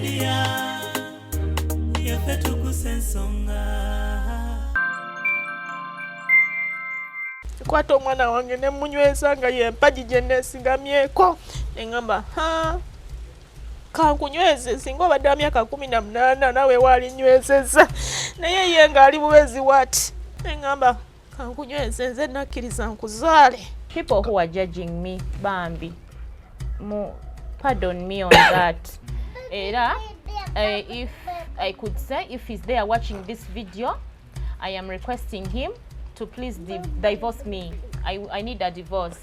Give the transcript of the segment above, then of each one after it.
Media, yaffe tukusa ensonga. Kwata omwana wange ne munyweza nga yempagi gye neesigamyeko, ne ŋŋamba, ha, kankunyweze, singa obadde wa myaka 18 naawe waalinywezezza, naye ye ng'ali buwezi wati, ne ŋŋamba kankunyweze, nze nakkiriza nkuzaale. People who are judging me, bambi, mu pardon me on that. Era if I could say, if he's there watching this video, I am requesting him to please divorce me. I need a divorce.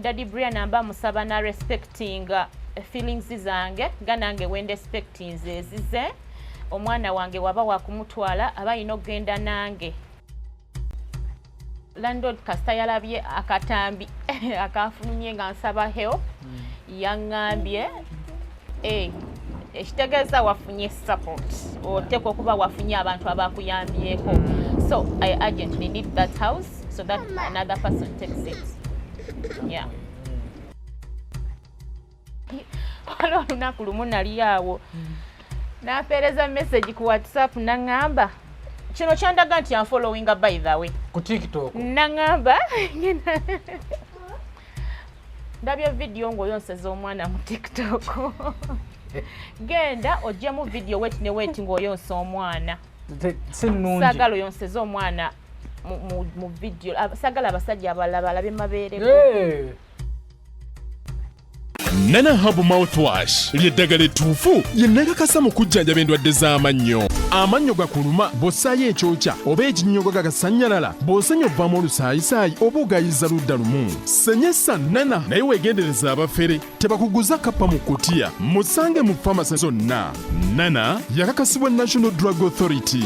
Daddy Brian amba musaba na respecting feelings zange, nga nange when respecting ezize. Omwana wange waba wakumutwala aba alina okugenda nange. Landlord kasita yalabye akatambi akafulumye nga nsaba help, yaŋŋambye, ekitegeeza wafunye support, oteekwa okuba wafunye abantu abakuyambyeko. So I urgently need that house so that another person takes it. Yeah. Waliwo olunaku lumu nali awo, n'ampeereza message ku WhatsApp, naŋŋamba kino kyandaga nti anfollowinga, by the way. Ku TikTok. Naŋŋamba, ndabye video ng'oyonseza omwana mu TikTok, genda oggyemu video weti ne weti ng'oyonsa omwana. Si nnungi. Saagala oyonseze omwana mu video. Saagala abasajja abalala balabe mabeereko. Hey. Nana Herb Mouthwash ly'eddagala ettuufu lye nakakasa mu kujjanjaba endwadde z'amannyo. Amannyo gakuluma, bw'ossaayo ekyokya oba ekinnyogo gagasannyalala, bw'osenya ovaamu olusaayisaayi oba ogayiza ludda lumu. Senyesa Nana, naye weegendereza abafere tebakuguza kappa mu kutiya. Musange mu famasi zonna. Nana yakakasibwa National Drug Authority.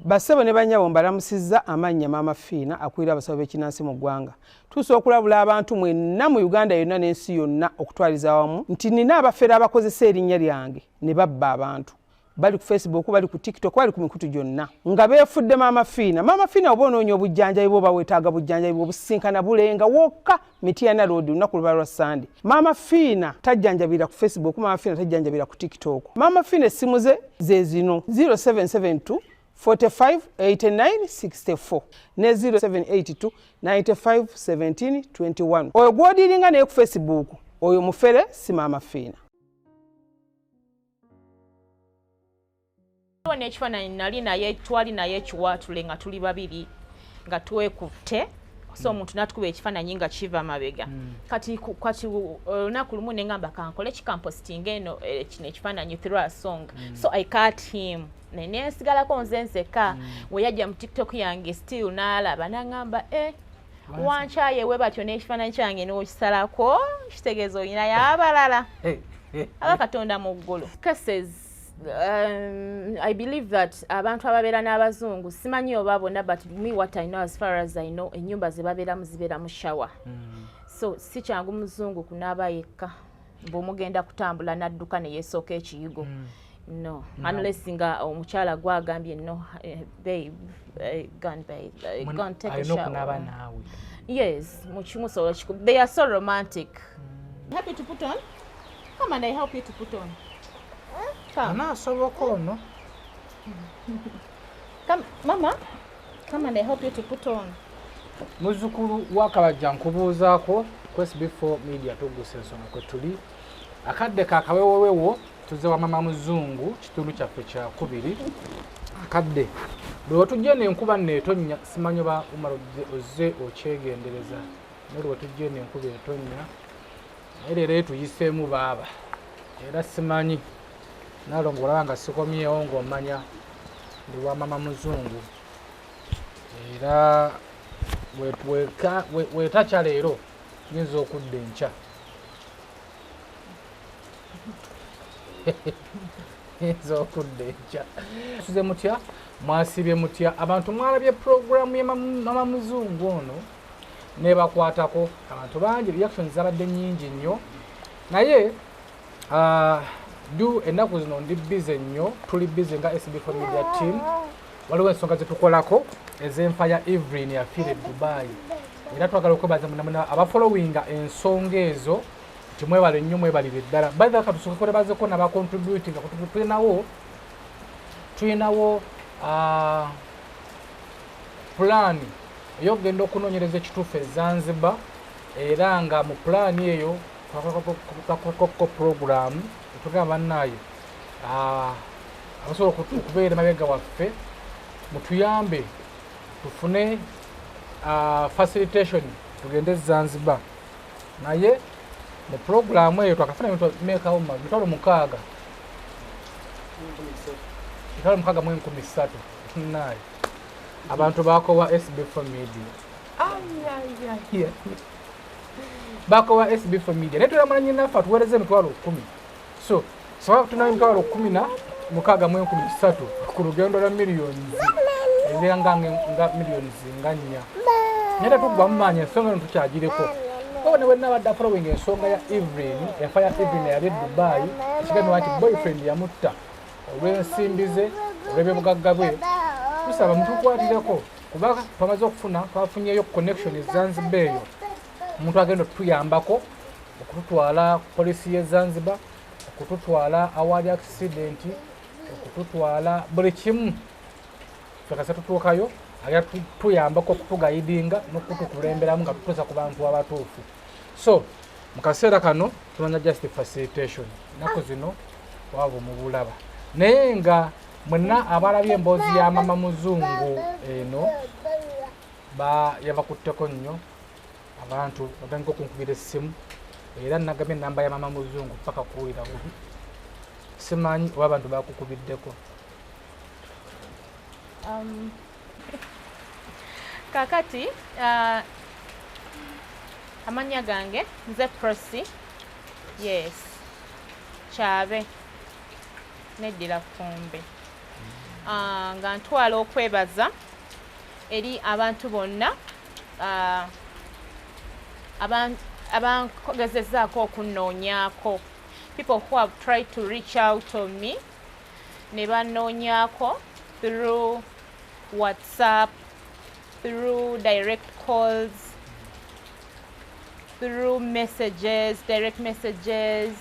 Bassebo ne bannyabo, mbalamusizza. Amannya Maama Fiina, akulira abasawo b'ekinansi mu ggwanga. Tuusa okulabula abantu mwenna mu Uganda yonna n'ensi yonna okutwaliza awamu nti nina abafere abakozesa erinnya lyange ne babba abantu. Bali ku Facebook, bali ku TikTok, bali ku mikutu gyonna nga beefudde Maama Fiina. Maama Fiina, oba onoonya obujjanjabi bwe oba weetaaga bujjanjabi bwe, obusinkana Bulenga wokka, Mityana Road, lunaku luba lwa Sande. Maama Fiina tajjanjabira ku Facebook, Maama Fiina tajjanjabira ku TikTok. Maama Fiina essimu ze ze zino: 0772 45 89 64 ne 0782 95 17 21. Oyo gw'odiringa naye ku Facebook, oyo mufere, si Maama Fiina. N'ekifaananyi nali naye, twali naye ekiwaatule nga tuli babiri nga twekutte, so omuntu n'atukuba ekifaananyi nga kiva mabega. Kati olunaku lumu ne ŋŋamba kankole kikampositinga eno, kino ekifaananyi through a song. So I cut him ne nensigalako nze nzekka. We yajja mu TikTok yange still n'alaba, n'aŋŋamba, eh, wankyaye we batyo n'ekifaananyi kyange n'okisalako, kitegeeza olinayo abalala aba Katonda mu ggulu. Cases, I believe that abantu ababeera n'abazungu, simanyi oba bonna, but me, what I know, as far as I know, ennyumba ze babeeramu zibeera mu shower, so si kyangu muzungu kunaaba yekka bw'omugenda kutambula n'adduka ne yeesooka ekiyigo. No, unless nga omukyala gwagambye, no, babe, go and bathe, go and take a Alina okunaaba shower. naawe. Yes, mukimusobola. They are so romantic. Happy to put on? Come and I help you to put on. Come. Anaasoboka ono? Come, mama. Come and I help you to put on. Muzzukulu wa Kabajja, nkubuuzaako ku SB4 Media, tugusa ensonga kwe tuli. Akadde ka kawewewewo, tuzze wa Mama Muzungu, kitundu kyaffe kyakubiri. Akadde bwe wetujja eno enkuba nno etonnya, simanyi oba Umar ozze okyegendereza, naye lwe wetujja eno enkuba etonnya, naye leero etuyiseemu baaba. Era simanyi nalongo olaba nga sikomyewo ng'omanya ndi wa Mama Muzungu. Era wetakya leero, nyinza okudda enkya, nyinza okudda enkya. Tuze mutya? Mwasibye mutya abantu? Mwalabye puroguramu ya Mama Muzungu ono nebakwatako abantu bangi, reactions zabadde nyingi nnyo. Naye du ennaku zino ndi busy nnyo, tuli busy nga SB4 Media team. Waliwo ensonga zetukolako ez'enfa ya Evelyn yafiira e Dubai. Era twagala okwebaza munamuna abafollowinga ensonga ezo nti mwebale nnyo, mwebalire ddala. By the way, katusooke kwebazeko n'abacontributinga. Tulinawo pulaani ey'okugenda okunoonyereza ekituufu e Zanzibar, era nga mu pulaani eyo twakolako puroguramu etugamba bannaayo abasobola okubeera emabega waffe mutuyambe tufune facilitation tugende Zanzibar. Naye mu puroguramu eyo twakafuna mekawo 60,000, 63,300. Naye abantu bakowa SB4 Media. Ayayaya, bakowa SB4 Media, naye tulamala nyinaffe atuweereza 10,000. So soba tulina 16,300 ku lugendo lwa miliyoni eziera nga miliyoni nga 4, naye tetuggwa mu maanyi. Ensonga eno tukyagireko oba ne bwenabadde following ensonga ya Evelyn, enfa ya Evelyn eyali e Dubai, ekigambibwa nti boyfriend yamutta olw'ensimbi ze, olw'ebyobugagga bwe. Tusaba mutukwatireko kuba twamaze okufuna, twafunyeyo connection e Zanzibar eyo, omuntu agenda otuyambako okututwala polisi y'e Zanzibar, okututwala awali accident, okututwala buli kimu. Ffe tutuukayo agenda tuyambako okutuguidinga n'okutukulemberamu nga tutuusa ku bantu abatuufu. So mu kaseera kano tumanya just facilitation. Ennaku zino waaba mubulaba, naye nga mwenna abalabye emboozi ya Mama Muzungu eno yabakutteko nnyo. Abantu batandika okunkubira essimu, era nagambye enamba ya Mama Muzungu paka kuwulira bubi. Simanyi oba abantu bakukubiddeko. Kakati amannya gange nze Prosi, yes, Kyabe, neddira Ffumbe. Nga ntwala okwebaza eri abantu bonna abangezezaako okunoonyaako, people who have tried to reach out on me ne banoonyaako through WhatsApp, through direct calls, through messages, direct messages,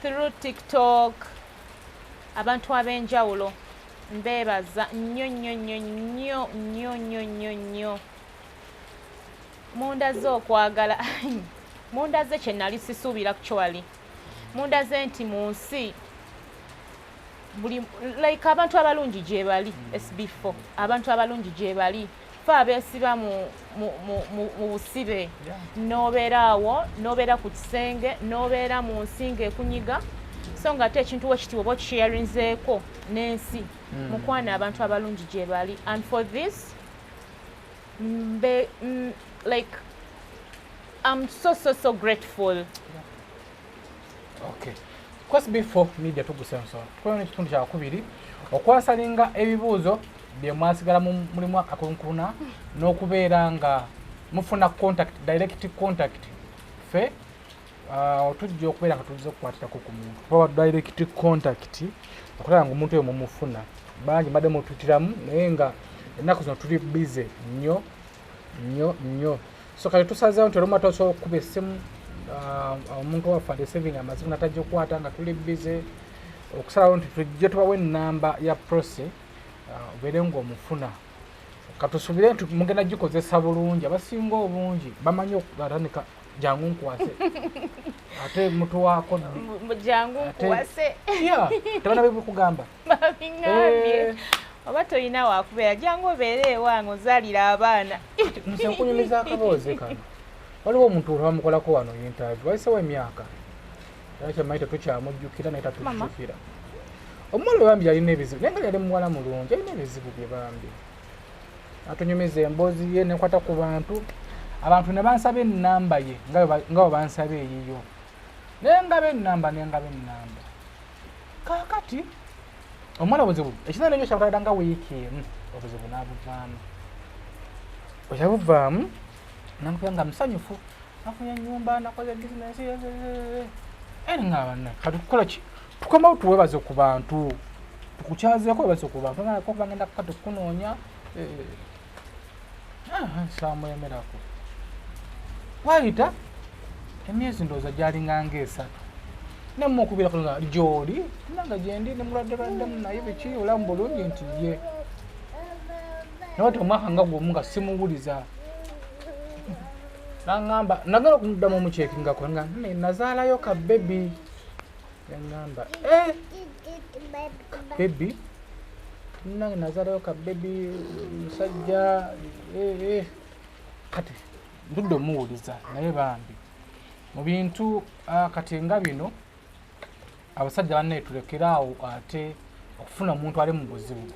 through TikTok. Abantu ab'enjawulo mbeebaza nnyo nnyo nnyo nnyo nnyo nnyo nnyo nnyo. Mundaze okwagala, mundaze kye nali sisuubira. Actually, mundaze nti mu nsi buli like abantu abalungi gye bali. SB4, abantu abalungi gye bali. Fe abeesiba mu busibe, n'obeera awo, n'obeera ku kisenge, n'obeera mu nsi ng'ekunyiga, so nga ate ekintu wekitiibwa oba okisharinzeeko n'ensi. Mukwana, abantu abalungi gye bali, and for this like I'm so so so grateful. Okay, ku SB4 Media tugusa ensonga. Tukola n'ekitundu kyakubiri okwasalinga ebibuuzo bye mwasigala mulimu akakunkuna n'okubeera nga mufuna contact, direct contact. Ffe tujja okubeera nga tuzze okukwatirako ku muntu oba direct contact, okulaba nga omuntu oyo mumufuna. Bangi mbadde mututiramu, naye nga ennaku zino tuli busy nnyo nnyo nnyo. So kati tusazeewo nti olumu tosobola okukuba essimu, omuntu waffe areceivinga amasimu natajja okukwata nga tuli busy, okusalawo nti tujje tubawe enamba ya Prosi, obeere ng'omufuna. Katusuubire nti mugenda gikozesa bulungi. Abasinga obungi bamanyi atandika jangu nkwase, ate mutuwaako ddi? Jangu nkuwase. Ya, tebana bebikugamba. Babiŋambye. Oba tolina wakubeera, jangu obeere ewange ozaalira abaana. Nze nkunyumiza akaboozi kano. Waliwo omuntu olwamukolako wano interview, wayisewo emyaka, era kyemanyi tetukyamujjukira, naye tatujjukira. Omuwala we bambi yalina ebizibu, naye nga yali muwala mulungi, alina ebizibu bye bambi. Atunyumiza emboozi ye nekwata ku bantu, abantu ne bansaba enamba ye nga bwe bansaba eyiyo, naye ngaba enamba, nengaba enamba. Kaakati omuwala obuzibu ekinene nnyo kyamutwalira nga wiiki emu, obuzibu n'abuvaamu. Bwe yabuvaamu nankubira nga musanyufu, nafunye ennyumba, nakoze bizinesi eri nga banna. Kati tukola ki? Tukomawo tuwebaze ku bantu, tukukyazeeko, webaze ku bantu kuba ngenda kati kukunoonya. Saamulemerako. Wayita emyezi ndowooza gyalinga nga 3, nemukubirako nga gyoli nanga gyendi nemulwadde lwaddemu, naye biki, olamu bulungi? Nti ye. Naye ti omwaka nga gwomu nga simuwuliza, naŋŋamba nagenda okumuddamu omukyekingako nga nazaalayo ka baby. Yaŋŋamba, "Eh, baby nange nazaalayo ka baby musajja." Eh, eh. Kati ndudde omuwuliza, naye bambi mu bintu kati nga bino abasajja bannaye tulekeraawo ate okufuna omuntu ali mu buzibu.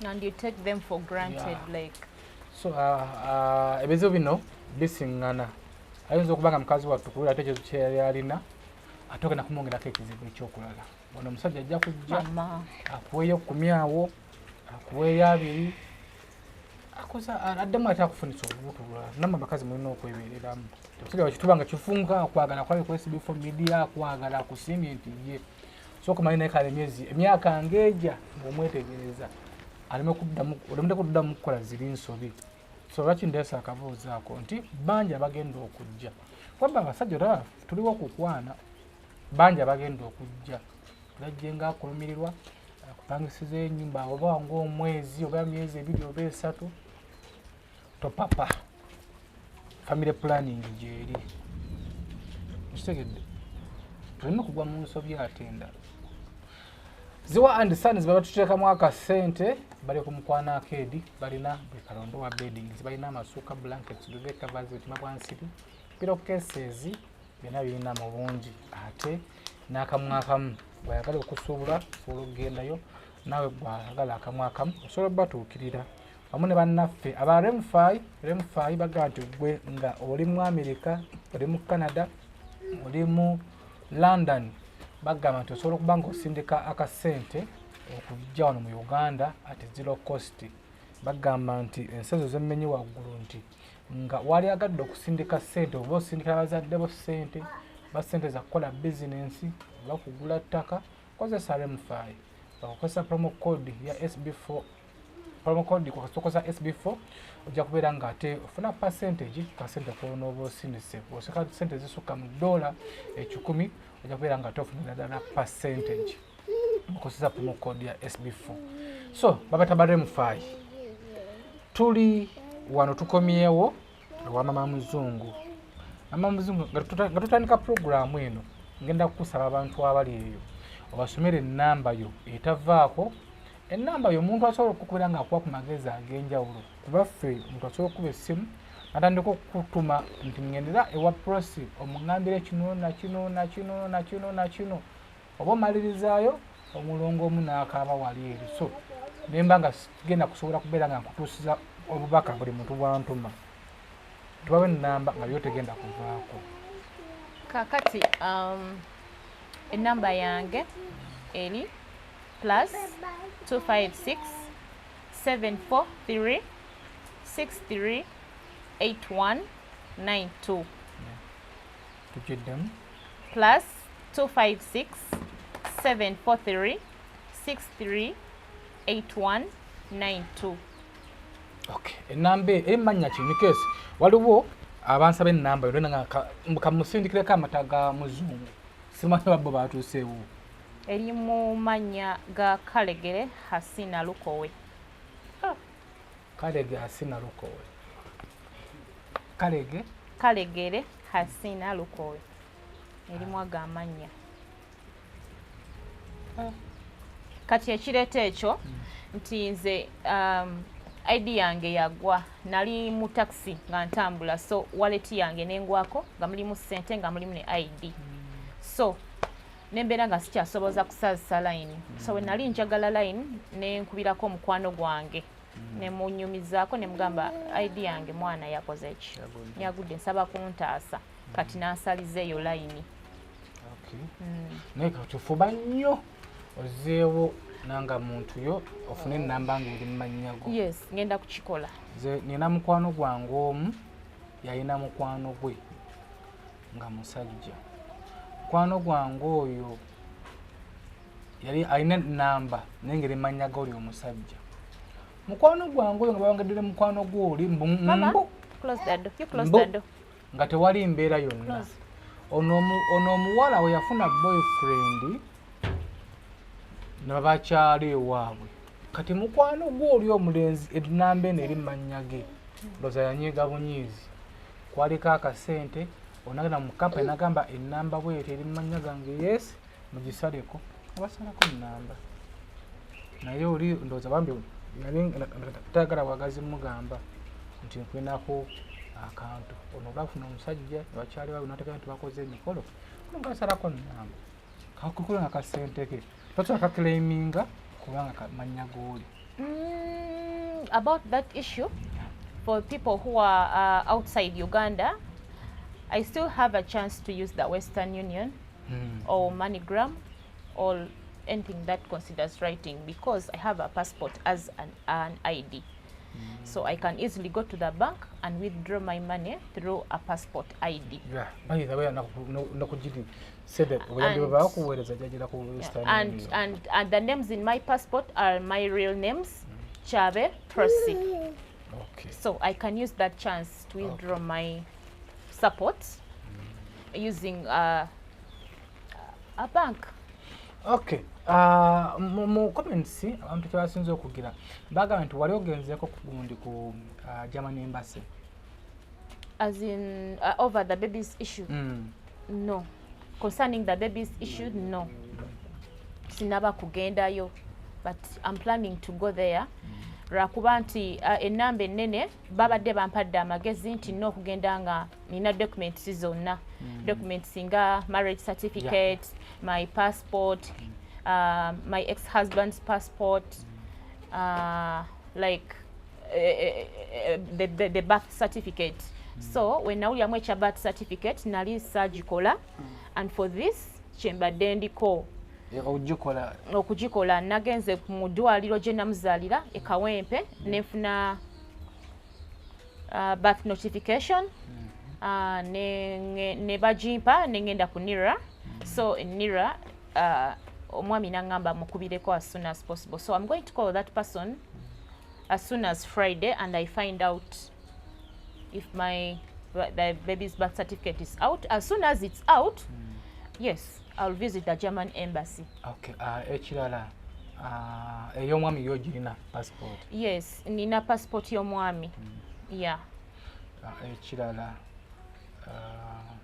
And you take them for granted. Like So ebizibu bino bisiŋŋana. Ayinza okuba nga mukazi wattu kubeera ate ekizibu kyeyali alina, ate ogenda kumwongerako ekizibu ekyokulala. Ono omusajja ajja kujja mama akuweeyo 10 awo, akuweeyo 20, akoza addemu ate akufunisa olubuto olulala. Nammwe abakazi mulina okwebeereramu. Omusajja wakituba nga kifunga akwagala kulabe ku SB4 Media, akwagala akusiimye nti ye sooka omanyi, naye kale emyezi emyaka ng'eja ng'omwetegereza aleme kuddamu, oleme kuddamu kukola ziri nsobi. So lwaki ndeesa akabuuzi ako nti bangi abagenda okujja kwabba abasajja olaba tuliwo okukwana, bangi abagenda okujja bajje nga akulumirirwa akupangisiza enyumba oba ngaomwezi oba myezi 2 oba 3. Topapa, family planning gyeri, okitegedde? Tuleme kugwa mu nsobi ate endala. Ziwa and Sons baba tuteekamu akasente, bali ku Mukwano Arcade, balina buli kalondo wa beddings, balina amasuuka, blankets, duvet covers, obutima bwa nsiri, pillow cases, byonna birina mu bungi. Ate n'akamu akamu bw'ayagala okusuubula osobola okugendayo, naawe gwayagala akamu akamu osobola obatuukirira wamu ne bannaffe aba Remfi. Remfi bagamba nti gwe nga oli mu America, oli mu Canada, oli mu London, bagamba nti osobola okuba nga osindika akasente okujja wano mu Uganda at zero cost. Bagamba nti ensi ezo zemmenye waggulu nti nga wali agadde okusindika ssente oba osindikira bazadde bo ssente oba ssente za kukola bizinensi oba kugula ttaka, kozesa Remfi. Bakukozesa promo code ya SB4, promo code okozesa SB4, ojja kubeera nga ate ofuna percentage kasente konooba osindise. Bw'osika sente zisukka mu $100, ojja kubeera nga ate ofunira ddala percentage okozesa promo code ya SB4. So babata ba Remfi. Tuli wano, tukomyewo ewa Mama Muzungu. Mama Muzungu, nga tutandika puroguramu eno, ngenda kukusaba abantu abali eyo obasomere enamba yo etavaako, enamba yo omuntu asobola okukubira nga akuwa ku magezi ag'enjawulo, kuba ffe omuntu asobola okukuba essimu natandika okukutuma nti ngendera ewa Prosi omuŋambire kino nakino nakino nakino nakino, oba omalirizaayo omulongo omu n'akaaba wali eri. So nemba nga sigenda kusobola kubeera nga nkutuusiza obubaka buli muntu bwantuma, tubawe enamba nga byo tegenda kuvaako. Kakati enamba yange eri +256 743 63 8192. Tukiddemu. +256 743 63 8192. Okay, enamba eri mannya kinikesi. Waliwo abansaba enamba yonna nga kamusindikireko amata ga muzungu, simanyi babbo batuuseewo. Eri mu mannya ga Kalegere Hasina Lukowe. Kalege Hasina Lukowe, Kalege. Kalegere Hasina Lukowe, erimu ago amannya. Kati ekireeta ekyo nti nze ID yange yagwa, nali mu taxi nga ntambula, so wallet yange nengwako nga mulimu ssente, nga mulimu ne ID, so nembeera nga sikyasoboza kusazisa line. So we nali njagala line, nenkubirako omukwano gwange, nemunyumizaako, nemugamba ID yange mwana yakoze ki? Yagudde. Yagudde, nsaba kuntaasa. Kati nansaliza eyo line. Okay. Naye kati ofuba nnyo ozeewo nanga muntu yo ofune enamba ng'eri mu mannya go. Yes, ngenda kukikola. Nze nina mukwano gwange omu yalina mukwano gwe nga musajja. Mukwano gwange oyo yali alina enamba naye ngeri mannya g'oli omusajja. Mukwano gwange oyo nga bawangaddire mukwano gw'oli mbu mbu nga tewali mbeera yonna. Ono omuwala we yafuna boyfriend ne babakyala ewaabwe. Kati mukwano gw'oli omulenzi ennamba eno eri mu mannya ge ndowooza yanyiiga bunyiizi. Kwaliko akasente onagenda mu kampani n'agamba ennamba bw'etyo eri mu mannya gange, yes, mugisaleko. Abasalako ennamba. Naye oli ndowooza bambi nali tayagala bwagazi mugamba nti nkulinako akantu. Ono olwafuna omusajja ne bakyali baabwe n'ategeera nti bakoze emikolo, ono ng'asalako ennamba. Kakukula nga kasente ke. Tosobola kaclaiminga kubanga mannya g'oli. About that issue, for people who are outside Uganda, I still have a chance to use the Western Union or MoneyGram or anything that considers writing, because I have a passport as an ID. So I can easily go to the bank and withdraw my money through a passport ID. Yeah, by the way, and the names in my passport are my real names, Kyabe Prossy. Okay. So I can use that chance to withdraw my support using a bank. Okay. Mu comments abantu kyebasinze okugira bagamba nti wali ogenzeeko ku gundi ku German embassy. As in over the baby's issue? No. Concerning the baby's issue, no. Sinaba kugendayo, but I'm planning to go there. Lwakuba nti ennamba ennene babadde bampadde amagezi nti nina okugenda nga nina documents zonna. Documents nga marriage certificate, my passport, my ex-husband's passport, like the birth certificate. So when nawuliramu ekya birth certificate nali saagikola, and for this kyembadde ndiko okugikola. Nagenze mu ddwaliro gye namuzaalira e Kawempe nenfuna birth notification, ne bagimpa ne ngenda ku NIRA. So NIRA omwami n'angamba mukubireko as soon as possible. So I'm going to call that person as soon as Friday and I find out if the baby's birth certificate is out. As soon as it's out, yes, I'll visit the German embassy. Okay, ekirala ey'omwami yo girina passport? Yes, nina passport y'omwami. Yeah. Ekirala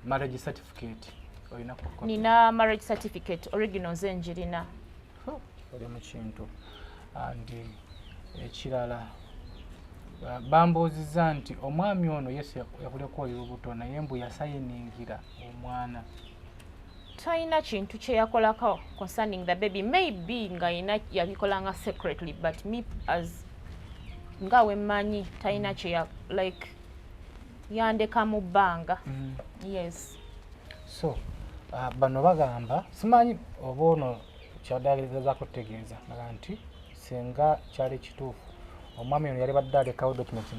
marriage certificate olina? Nina marriage certificate original nze njirina. Oli mu kintu. And ekirala bambuuzizza nti omwami ono Yesu yakuleka oli lubuto naye mbu yasayiningira omwana. Talina kintu kye yakolako concerning the baby. Maybe nga yina yabikolanga secretly, but me as nga we mmanyi talina kye like yandeka mu bbanga. Yes. So bano bagamba simanyi oba ono kyaddagezaako kutegeeza baga nti singa kyali kituufu omwami ono yali badde alekawo documents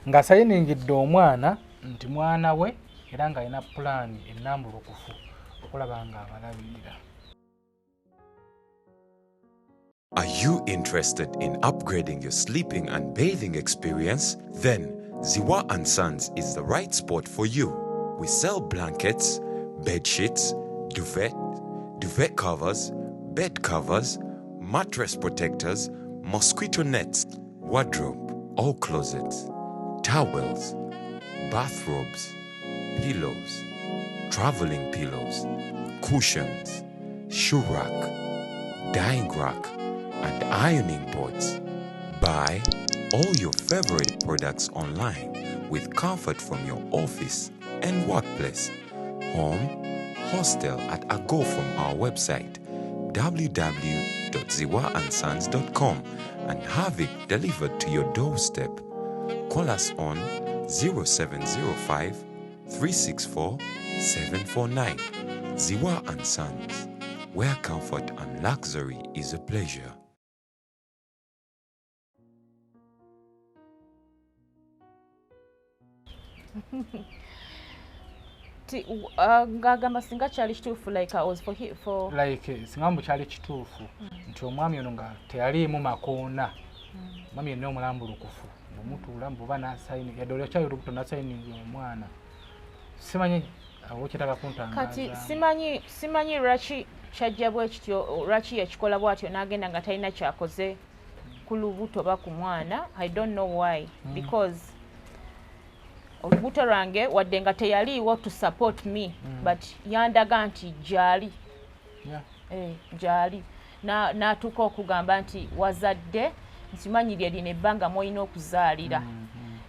nga sayiningidde omwana nti mwana we era ng'alina pulaani ennambulukufu okulaba nga abalabirira. Are you interested in upgrading your sleeping and bathing experience? Then Ziwa and Sons is the right spot for you. We sell blankets, bed sheets, duvet, duvet covers, bed covers, mattress protectors, mosquito nets, wardrobe, all closets, towels, bathrobes, pillows, traveling pillows, cushions, shoe rack, dyeing rack, and ironing boards. Buy all your favorite products online with comfort from your office and workplace, home, hostel at a go from our website www.ziwaandsons.com and have it delivered to your doorstep. Call us on 0705 364 749. Ziwa and Sons, where comfort and luxury is a pleasure. Ngagamba singa kyali kituufu, like I was for like singa mbu kyali kituufu nti omwami ono nga teyaliimu makoona Mami yenna omulambulukufu bwemutuula mbuba nasayini yadde oli akyali olubuto nasayininga omwana, simanyi awo kyetaaga kuntangaaza. Kati simanyi lwaki kyajja bwe kityo, lwaki yakikola bw'atyo n'agenda nga talina kyakoze ku lubuto oba ku mwana. I don't know why, because olubuto lwange wadde nga teyaliiwo to support me, but yandaga nti gyali. Gyali. N'atuuka okugamba nti wazadde, nkimanyi lye lino ebbanga mwolina okuzaalira,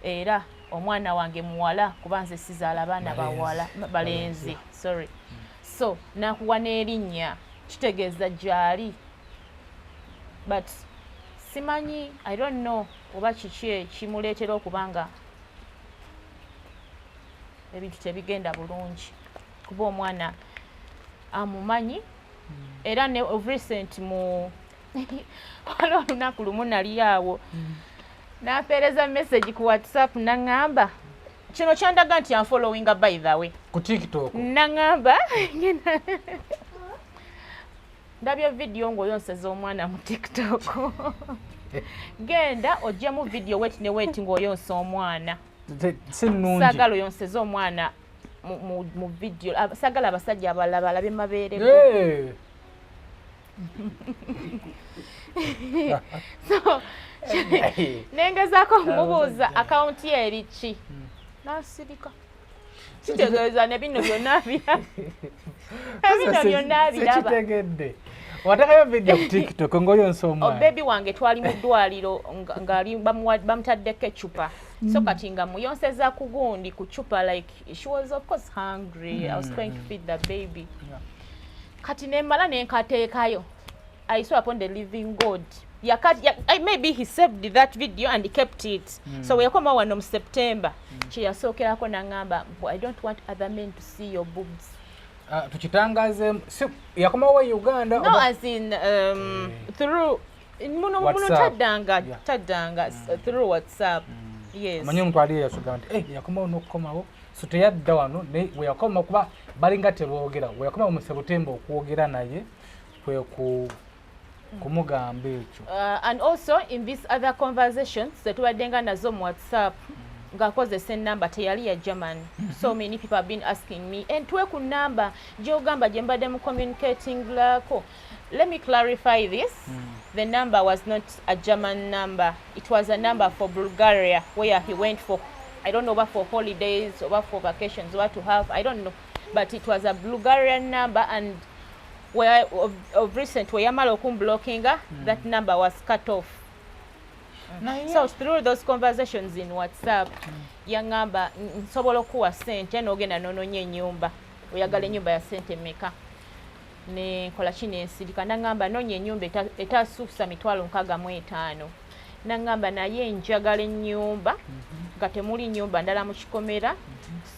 era omwana wange muwala, kuba nze sizaala baana bawala, balenzi, sorry. So nakuwa n'erinnya, kitegeeza gyali, but simanyi, I don't know oba kiki ekimuleetera okuba nga ebintu tebigenda bulungi, kuba omwana amumanyi. Era ne of recent mu waliwo olunaku lumu nali awo, nampeereza message ku WhatsApp, naŋŋamba kino kyandaga nti anfollowinga, by the way. Ku TikTok? Naŋŋamba, ndabye vidiyo ng'oyonseza omwana mu TikTok, genda oggyemu vidiyo weti ne weti ng'oyonsa omwana. Si nnungi. Saagala oyonseze omwana mu vidiyo. Saagala abasajja abalala balabe mabeere go. So nengezaako okumubuuza akawunti ye eri ki, nasirika. Kitegeeza ne bino byonna bino byonna biraba. Sikitegedde. Watekayo video ku TikTok ng'oyonsa omwana? Obebi wange twali mu ddwaliro ng'ali bamutaddeko eccupa, so kati nga muyonseza ku gundi, ku cupa. Like, she was of course hungry. I was trying to feed the baby. Kati nemala nenkateekayo. I saw upon the living God, maybe he saved that video and he kept it. So weyakoma wano mu September, kyeyasookerako naŋŋamba, "I don't want other men to see your boobs." Ah, tukitangaze, si yakomawo e Uganda? No, as in through muno muno. WhatsApp. Taddanga, taddanga through WhatsApp, yes. Omanyi omuntu ali eyasoga nti, "Eh, yakomawo n'okukomawo," so teyadda wano, naye we yakoma, kuba balinga teboogera, we yakomawo mu Sebutemba okwogera naye kwe ku kumugamba ekyo. And also in these other conversations zetubaddenga nazo mu WhatsApp, ng'akozesa enamba teyali ya German. So many people have been asking me entwe ku namba gyogamba gye mbadde mu communicating lako. Let me clarify this. The number was not a German number. It was a number for Bulgaria, where he went for, I don't know, oba for holidays oba for vacations or to have, I don't know, but it was a Bulgarian number. And where of recent we yamala okumblockinga, that number was cut off. So through those conversations in WhatsApp, yaŋŋamba, "Nsobola okuwa ssente n'ogenda n'onoonya ennyumba. Oyagala ennyumba ya ssente mmeka?" Nenkola ki, nensirika. Naŋŋamba, "Noonya ennyumba etasuusa 650,000." Naŋŋamba, "Naye njagala ennyumba nga temuli nnyumba ndala mu kikomera.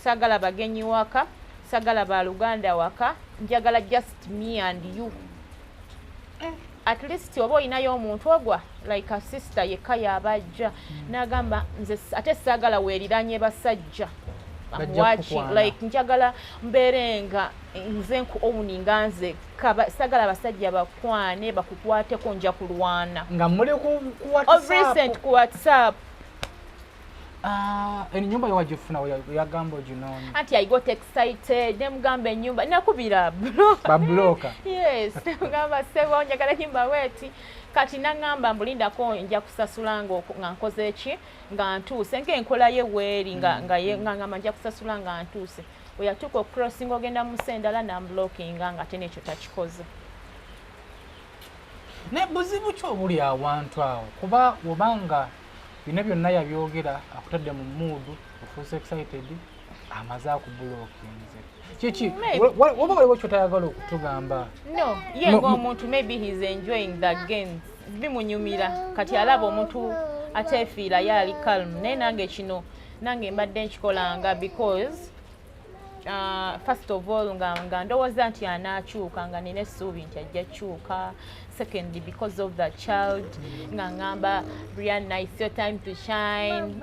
Sagala bagenyi waka, sagala baluganda waka, njagala just me and you. At least oba olinayo omuntu ogwa like a sister yekka yabajja." N'agamba, "Nze ate saagala weeriranye basajja." I'm Bajja watching, kukwana. like, njagala mbeere nga nze nku owninga nze saagala abasajja bakwane, bakukwateko, nja kulwana. Nga muli ku Of recent. WhatsApp? Ku WhatsApp. Ah, ennyumba yewagifuna yagamba oginoonya? Anti I got excited, nemugamba ennyumba, nakubira. Babulooka? Yes, nemugamba, "Sebo, njagala nyumba weeti." Kati naŋŋamba, "Mbulindako, nja kusasula nga nkoze eki, nga ntuuse," ng'enkola ye weeri nga nga ngamba, "Nja kusasula nga ntuuse." Bwe yatuuka okucrossinga ogenda mu nsi endala, namblockinga nga ate n'ekyo takikoze. Naye buzibu ki obuli awantu awo? Kuba obanga bino byonna yabyogera akutadde mu mood, ofuuse excited, amaze akublockinze, kiki? Maybe. Oba waliwo kyotayagala okutugamba? No, ye ng'omuntu, maybe he's enjoying the games, bimunyumira. Kati alaba omuntu ateefiira, ye ali calm. Naye nange kino nange mbadde nkikolanga because first of all nga ndowooza nti anaakyuka, nga nina essuubi nti ajja kyuka. Secondly, because of the child, nga ngamba, "Brianna, it's your time to shine.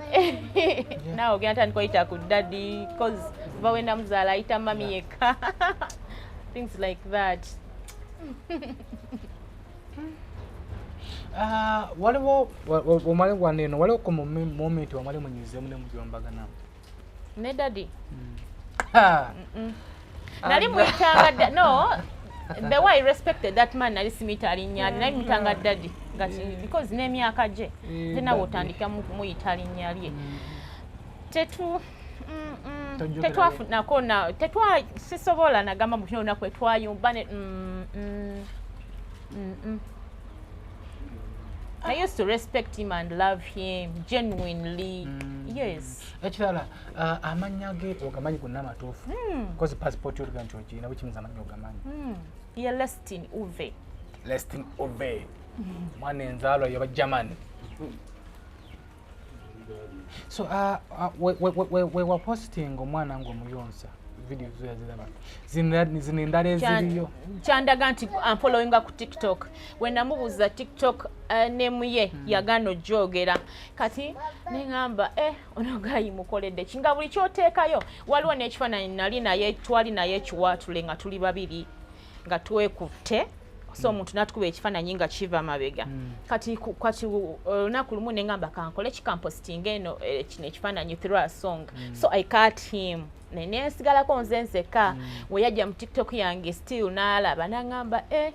Naawe ogenda tandika oyita ku daddy," because kuva we namuzaala ayita mummy yekka, things like that. Ah, waliwo omale waneno waliwo ku moment wamale munyizeemu ne mujombaganamu ne daddy? Nali muyitanga, no, the way I respected that man, nali simuyita linnya lye, nali muyitanga daddy nga because n'emyaka gye tenawe otandika muyita linnya lye. Tetu tetwafunako na tetwa sisobola nagamba mu kino olunaku etwayumba ne I used to respect him and love him genuinely. Yes. Ekirala, amannya ge ogamanyi gonna amatuufu? Kozi passport yoluga nti ogirina, bukimiza amannya ogamanyi. Ye Lestin Uve. Lestin Uve, mwana enzaalwa yoba Germany. So we waposting omwana ng'omuyonsa, video zo yaziraba, zino endala eziriyo? Kyandaga nti amfollowinga ku TikTok. We namubuuza TikTok name ye, yagaana ojjogera. Kati neŋŋamba, eh, ono guy mukoledde ki nga buli kyoteekayo? Waliwo n'ekifaananyi nali naye, twali naye ekiwaatule nga tuli babiri nga twekutte, so omuntu n'atukuba ekifaananyi nga kiva mabega. Kati olunaku lumu neŋŋamba kankole kikampositinga eno kino ekifaananyi through a song. So I cut him nensigalako nze nzekka. We yajja mu TikTok yange still n'alaba n'aŋŋamba, eh,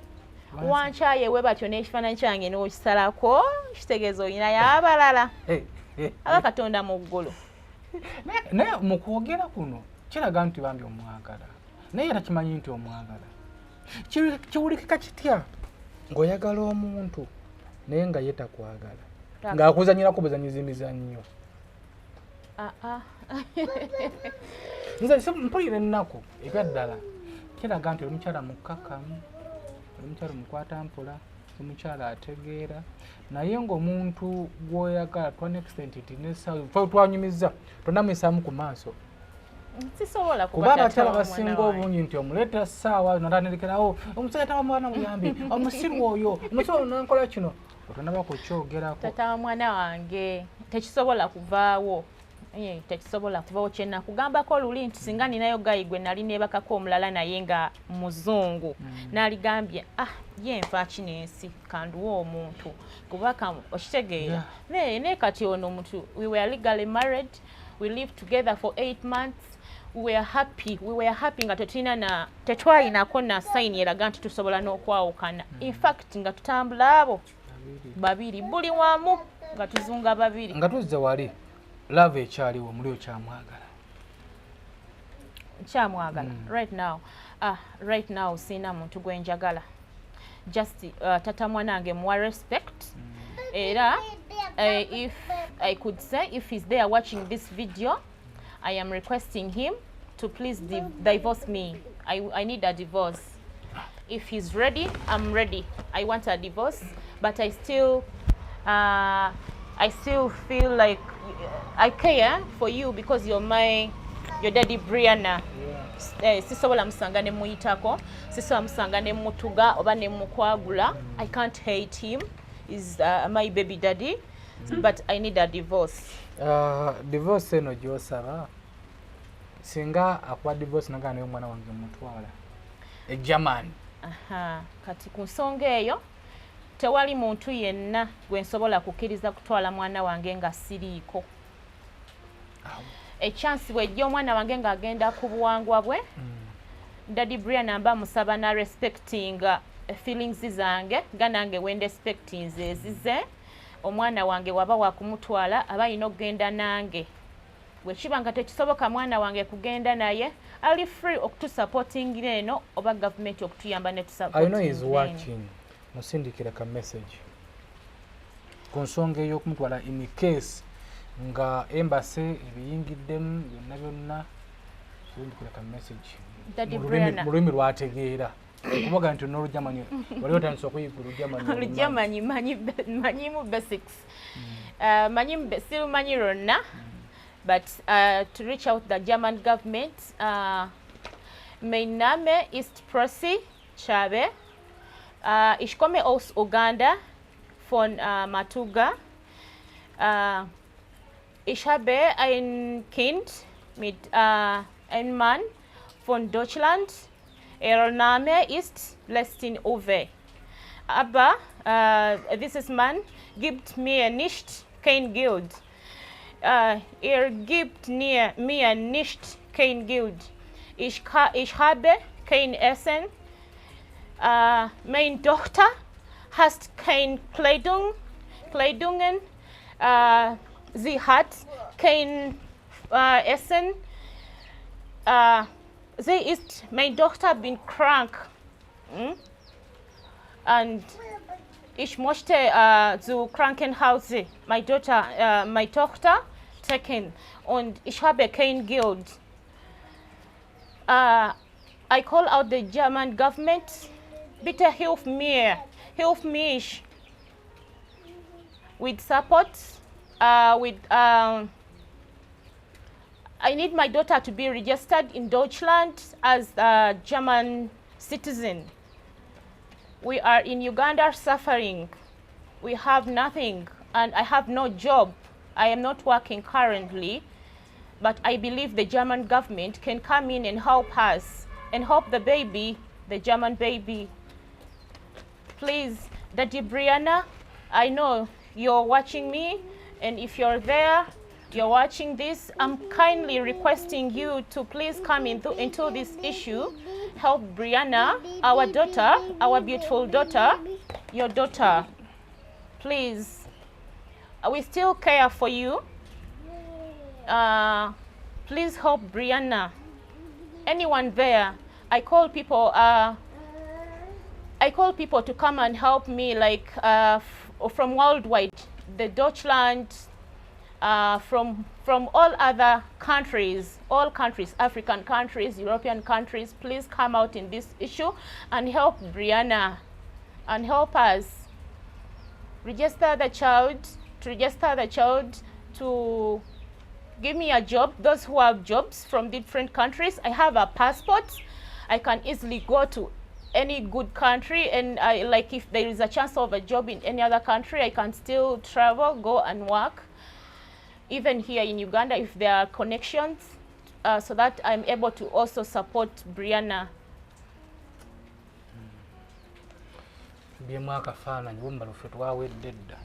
wankyaye we batyo n'ekifaananyi kyange n'okisalako, kitegeeza olinayo abalala aba Katonda mu ggulu. Naye mu kwogera kuno kiraga nti bambi omwagala, naye era kimanyi nti omwagala. Kiwulikika kitya ng'oyagala omuntu naye nga ye takwagala, ng'akuzanyirako buzanyiza emizannyo? Ah, ah. Nze mpulira ennaku. Ebyaddala kiraga nti oli mukyala mukkakkamu, oli mukyala mukwata mpola, omukyala ategeera, naye ng'omuntu gw'oyagala to an extent nti nesaawa twanyumiza tonamuyisaamu ku maaso. Sisobola. Kuba abakyala basinga obungi nti omuleetera ssaawa natandikirawo omusajja tawa mwana buyambi, omusiru oyo, omusiru oyo nankola kino, otonaba kukyogerako. Tata wa mwana wange tekisobola kuvaawo. Tekisobola kuvaawo. Kyenakugambako luli nti singa ninayo guy gwe nali neebakako omulala naye nga muzungu, naligambye, ah, ye nfa kino ensi kanduwa omuntu kuba okitegeera. Naye kati ono omuntu, we were legally married, we lived together for 8 months, we were happy, we were happy nga tetulina na tetwalinako na sign eraga nti tusobola n'okwawukana. In fact nga tutambula abo babiri buli wamu nga tuzunga babiri. Nga tuzze wali, love ekyaliwo muli? Okyamwagala? Nkyamwagala. Right now, ah, right now siina muntu gwe njagala, just tata mwanange muwa respect. Era if I could say, if he's there watching this video, I am requesting him to please divorce me. I need a divorce. If he's ready, I'm ready. I want a divorce, but I still feel like I care for you because you're my your daddy Brianna. Sisobola musanga ne muyitako, sisobola musanga ne mutuga oba ne mukwagula. I can't hate him, is my baby daddy, but I need a divorce. Divorce eno gyosaba, singa akuwa divorce nagaa naye omwana wange mutwala e German? Aha, kati ku nsonga eyo tewali muntu yenna gwe nsobola kukkiriza kutwala mwana wange nga siriiko. Ekyansi bwejja omwana wange ng'agenda ku buwangwa bwe, Daddy Brian amba musaba na respecting feelings zange nga nange wendespectinze ezize. Omwana wange waba wakumutwala aba alina okugenda nange. Bwe kiba nga tekisoboka mwana wange kugenda naye, ali free okutusupportingira eno oba gavumenti okutuyamba ne I know he's tusupportingira eno. watching. Musindikira ka message ku nsonga ey'okumutwala in case nga embassy ebiyingiddemu byonna byonna. Sindikira ka message Daddy mu Brianna. mu lulimi lwategeera, kubaga nti n'Olujamani wali otandise okuyiga Olujamani. Olujamanyi manyimu basics. Manyi sirumanyi lwonna, but to reach out the German government, mein Name ist Prossy Chabe. Ich komme aus Uganda von Matuga. Ich habe ein Kind mit einem Mann von Deutschland. Ihr Name ist Lestin Uwe. Aber dieses Mann gibt mir nicht kein Geld. Er gibt mir nicht kein Geld. Ich habe kein Essen. Meine Tochter hat kein Kleidungen. Sie hat kein Essen. Sie ist, meine Tochter bin krank. Und ich möchte zu Krankenhaus meine Tochter taken. Und ich habe kein Geld. I call out the German government. Bitte hilf mir, hilf mich with support, I need my daughter to be registered in Deutschland as a German citizen. We are in Uganda suffering. We have nothing, and I have no job. I am not working currently, but I believe the German government can come in and help us and help the baby, the German baby. Please, Daddy Brianna, I know you're watching me, and if you're there, you're watching this, I'm kindly requesting you to please come into this issue. Help Brianna, our daughter, our beautiful daughter, your daughter. Please, we still care for you. Please help Brianna. Anyone there? I call people. I call people to come and help me, like from worldwide, the Deutschland, from all other countries, all countries, African countries, European countries. Please come out in this issue and help Brianna and help us register the child, to give me a job. Those who have jobs from different countries, I have a passport. I can easily go to any good country, and I, like, if there is a chance of a job in any other country, I can still travel, go and work. Even here in Uganda, if there are connections, so that I'm able to also support Brianna. Byemu akafaananyi bumba luffe twawedde dda.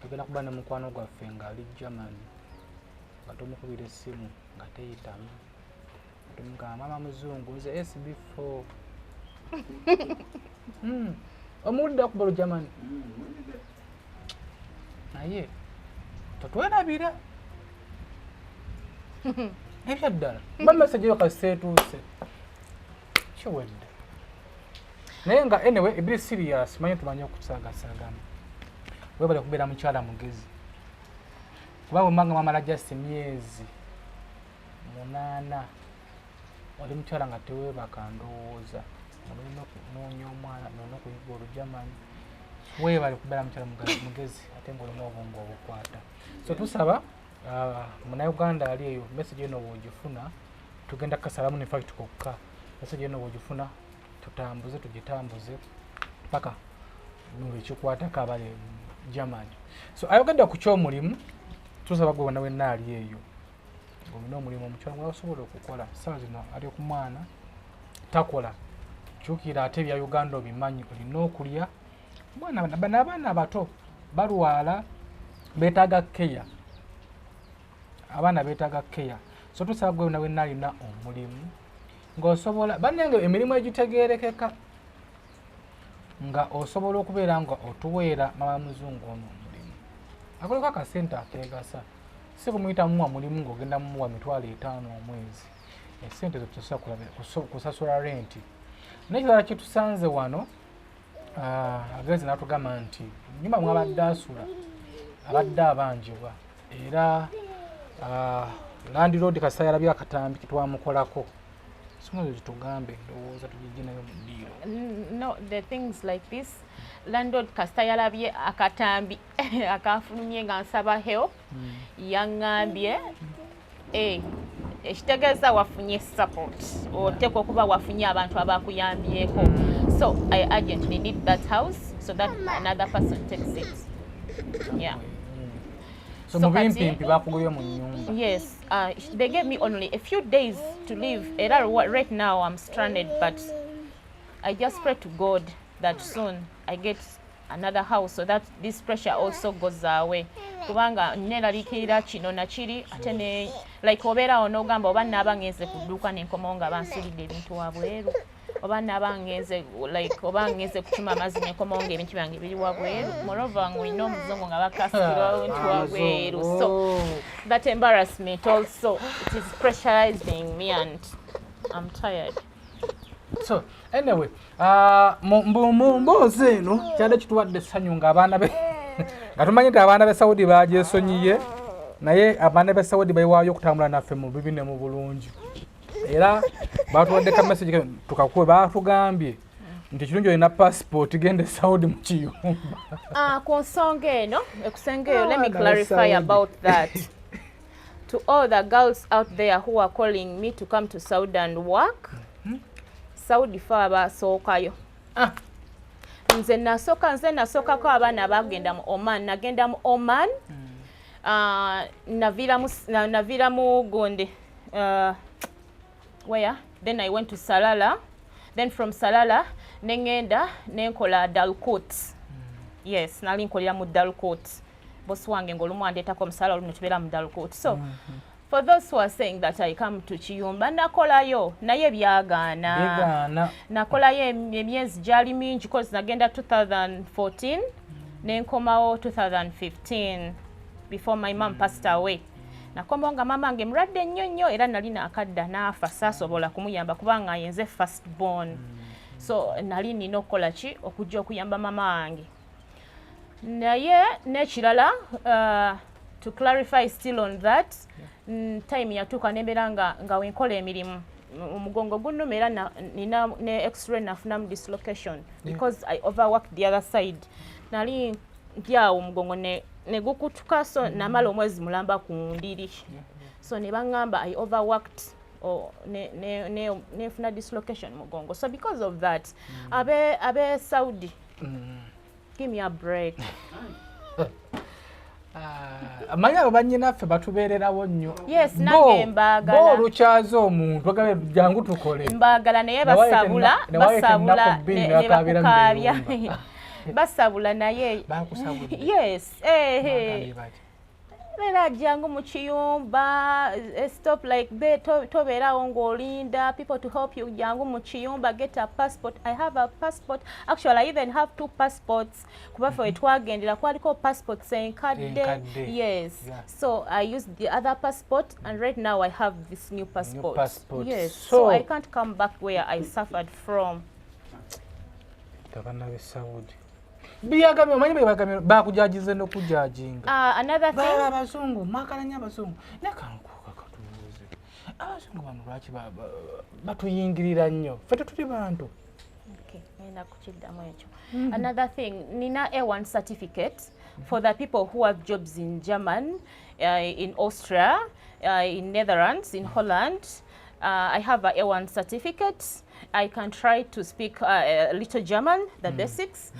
Tugenda kuba ne mukwano gwaffe ng'ali Germany, nga tumukubira essimu nga teyitamu, tumugamba mama muzungu nze SB4. Omuwulidde akuba Olugermany naye totwerabira ebyaddala mba message eyo kasita etuuse kiwedde. Naye nga anyway ebiri serious, manyi tumanye okusaagasaagana. Webale kubeera mukyala mugezi, kuba bwe mbanga mwamala just emyezi 8 oli mukyala nga teweebaka, ndowooza olina okunoonya omwana nolina okuyiga Olugermany. Weebale kubeera mukyala mugezi ate ng'olina obwongo obukwata. So tusaba munnayuganda ali eyo, message eno bw'ogifuna tugenda kukasalamu ne fact kokka. Message eno bw'ogifuna tutambuze, tugitambuze paka ekikwatako abali Germany. So ayogedde ku ky'omulimu, tusaba gwe wonna wenna ali eyo olina omulimu omukyala gwasobola okukola. Ssaawa zino ali ku mwana takola, kyukira ate ebya Uganda obimanyi, olina okulya omwana, n'abaana abato balwala beetaaga care, abaana beetaaga care. So tusaba gwe wonna wenna alina omulimu ng'osobola, bannange emirimu egitegeerekeka nga osobola okubeera nga otuweera mama muzungu ono omulimu akoleko akasente akeegasa, si kumuyita mumuwa mulimu ng'ogenda mumuwa 500,000 omwezi, esente zetusobola kusasula renti. Naye ekirala kyetusanze wano, agenze n'atugamba nti nyumba mwabadde asula abadde abanjibwa, era landlord kasita yalabye akatambi ketwamukolako. Songa tugambe ndowooza tugijje nayo mu ddiiro. No, the things like this, landlord kasita yalabye akatambi akafulumye nga nsaba help, yaŋŋambye ekitegeeza wafunye support, oteekwa okuba wafunye abantu abakuyambyeko. So I urgently need that house so that another person takes it. Yeah. So mu bimpimpi bakugobye mu nnyumba. Yes, they gave me only a few days to live. Era right now I'm stranded, but I just pray to God. that soon I get another house so that this pressure also goes away, kubanga neraliikirira kino nakiri, ate ne like obeerawo n'ogamba oba naaba ngenze ku dduuka nenkomawo nga bansulidde ebintu wabweru, oba naaba ngenze like oba ngenze kukima amazzi nenkomawo nga ebintu byange biri wabweru. Moreover, ng'olina omuzungu nga bakasikira ebintu wabweru, so that embarrassment also, it is pressurizing me and I'm tired. So anyway, mu mboozi eno kyadde kituwadde essanyu ng'abaana be nga tumanyi nti abaana b'e Saudi bagyesonyiye, naye abaana b'e Saudi baiwaayo okutambula naffe mu bibi ne mu bulungi, era batuwadde ka message tukakuwe. Batugambye nti ekirungi olina passport, genda e Saudi mu kiyumba. Ku nsonga eno ekusenga eyo, let me clarify about that. To all the girls out there who are calling me to come to Saudi and work, Saudi fe abasookayo. Nze nasooka, nze nasookako abaana bagenda mu Oman. Nagenda mu Oman, naviira mu gundi, where then I went to Salala, then from Salala neŋŋenda nenkola Dalkut. Yes, nali nkolera mu Dalkut. Bosi wange ng'olumu andeetako omusaala, olumu netubeera mu Dalkut. So for those who are saying that I come to kiyumba, nakolayo naye byagaana. Nakolayo emyezi gyali mingi, cause nagenda 2014 nenkomawo 2015 before my mom passed away. Nakomawo nga maama wange mulwadde nnyo nnyo, era nali naakadda n'afa, saasobola kumuyamba kubanga yenze first born. So nali nina okukola ki? Okujja okuyamba maama wange. Naye n'ekirala, to clarify still on that, time yatuuka nembeera nga wenkola emirimu omugongo gunnuma, era nina ne x-ray nafunamu dislocation because I overworked the other side. Nali ndi awo omugongo ne gukutuka, so namala omwezi mulamba ku ndiri. So ne baŋŋamba I overworked nenfuna dislocation mugongo. So because of that, abe Saudi, give me a break. Amanyi abo bannyinaffe batubeererawo nnyo. Yes, nange mbaagala. Bo olukyaza omuntu bagabe jangu tukole. Mbaagala, naye basabula, basabula ne bakukaabya, basabula naye. Bakusabudde? Yes, eh. Beera jangu mu kiyumba, stop like be tobeerawo ng'olinda people to help you. Jangu mu kiyumba, get a passport. I have a passport. Actually, I even have two passports, kuba ffe wetwagendera kwaliko passports enkadde. Yes. So I used the other passport and right now I have this new passport. New passport. Yes. So I can't come back where I suffered from. Abaana b'e Saudi biyagamye, omanyi byebagamye, bakujajize n'okujajinga. Another thing, abazungu mwagala nnyo abazungu, naye kankuka katubuuze, abazungu bano lwaki batuyingirira nnyo? Ffe tetuli bantu? Okay, ngenda kukiddamu ekyo. Another thing, nina A1 certificate. For the people who have jobs in German, in Austria, in Netherlands, in Holland, I have a A1 certificate. I can try to speak a little German, the basics.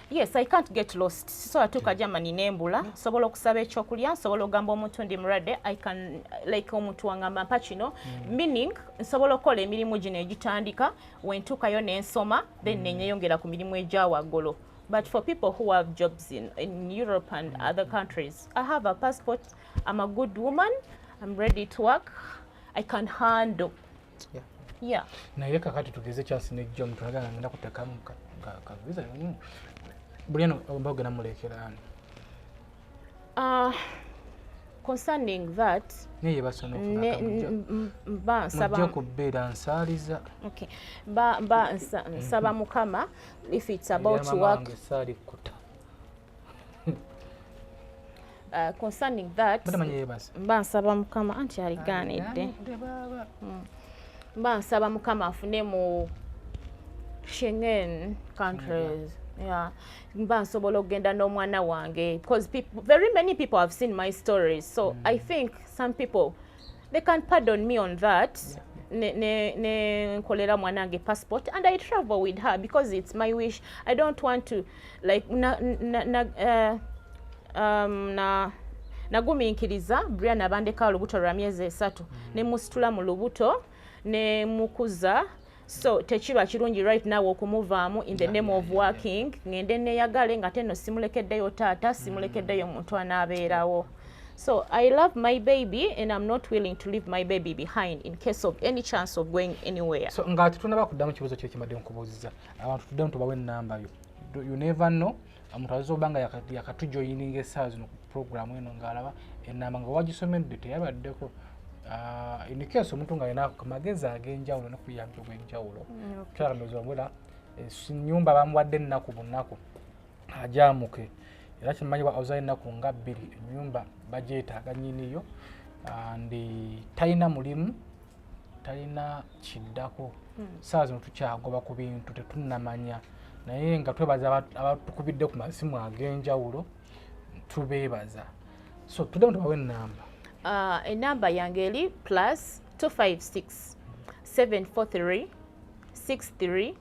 Yes, I can't get lost. So atuuka Germany nembula, nsobola okusaba ekyokulya, nsobola okugamba omuntu ndi mulwadde. I can like omuntu wangamba mpa kino, meaning nsobola okukola emirimu gino egitandika wentuukayo nensoma, then nenyeyongera ku mirimu egya waggulu. But for people who have jobs in Europe and other countries, I have a passport. I'm a good woman. I'm ready to work. I can handle. Yeah. Naye kakati tugeze kyasi nejja omuntu agamba ngenda kutekamu ka visa, buli eno oba ogenda mulekeraani? Concerning that, naye yebasa. Mba nsaba mujja kubeera nsaaliza. Okay. Mba nsaba Mukama, if it's about work, saalikuta. Concerning that, batamanyi yebasa. Mba nsaba Mukama anti aligaanidde. Mba nsaba Mukama afune mu Schengen countries. Yeah. Mba nsobola okugenda n'omwana wange, because people, very many people have seen my stories, so I think some people, they can pardon me on that. Ne nkolera mwana wange passport and I travel with her, because it's my wish. I don't want to like na nagumiikiriza Brian abandeka olubuto lwa myezi 3, ne musitula mu lubuto ne mukuza. So tekiba kirungi right now okumuvaamu in the name of working, ngende neyagale nga teno simulekeddeyo taata, simulekeddeyo muntu anaabeerawo. So I love my baby and I'm not willing to leave my baby behind in case of any chance of going anywhere. So nga tetunaba kuddamu kibuuzo kye kimbadde nkubuuziza, abantu tuddemu tubawe ennamba yo. You never know, omuntu ayinza okuba nga yakatujoyininga essaawa zino ku programu eno, ng'alaba ennamba nga wagisomedde teyabaddeko. In case omuntu ng'alina ku magezi ag'enjawulo n'okuyambi obw'enjawulo, kyalondooza wabula nyumba bamuwadde ennaku bunaku ajamuke, era kimanyi ozayo ennaku nga 2, ennyumba bagyetaaga nnyiniyo and talina mulimu, talina kiddako. Saawa zino tukyagoba ku bintu tetunnamanya, naye nga twebaza abatukubidde ku masimu ag'enjawulo, tubeebaza. So tuddemu tubawe ennamba. Enamba yange eri +256 743 63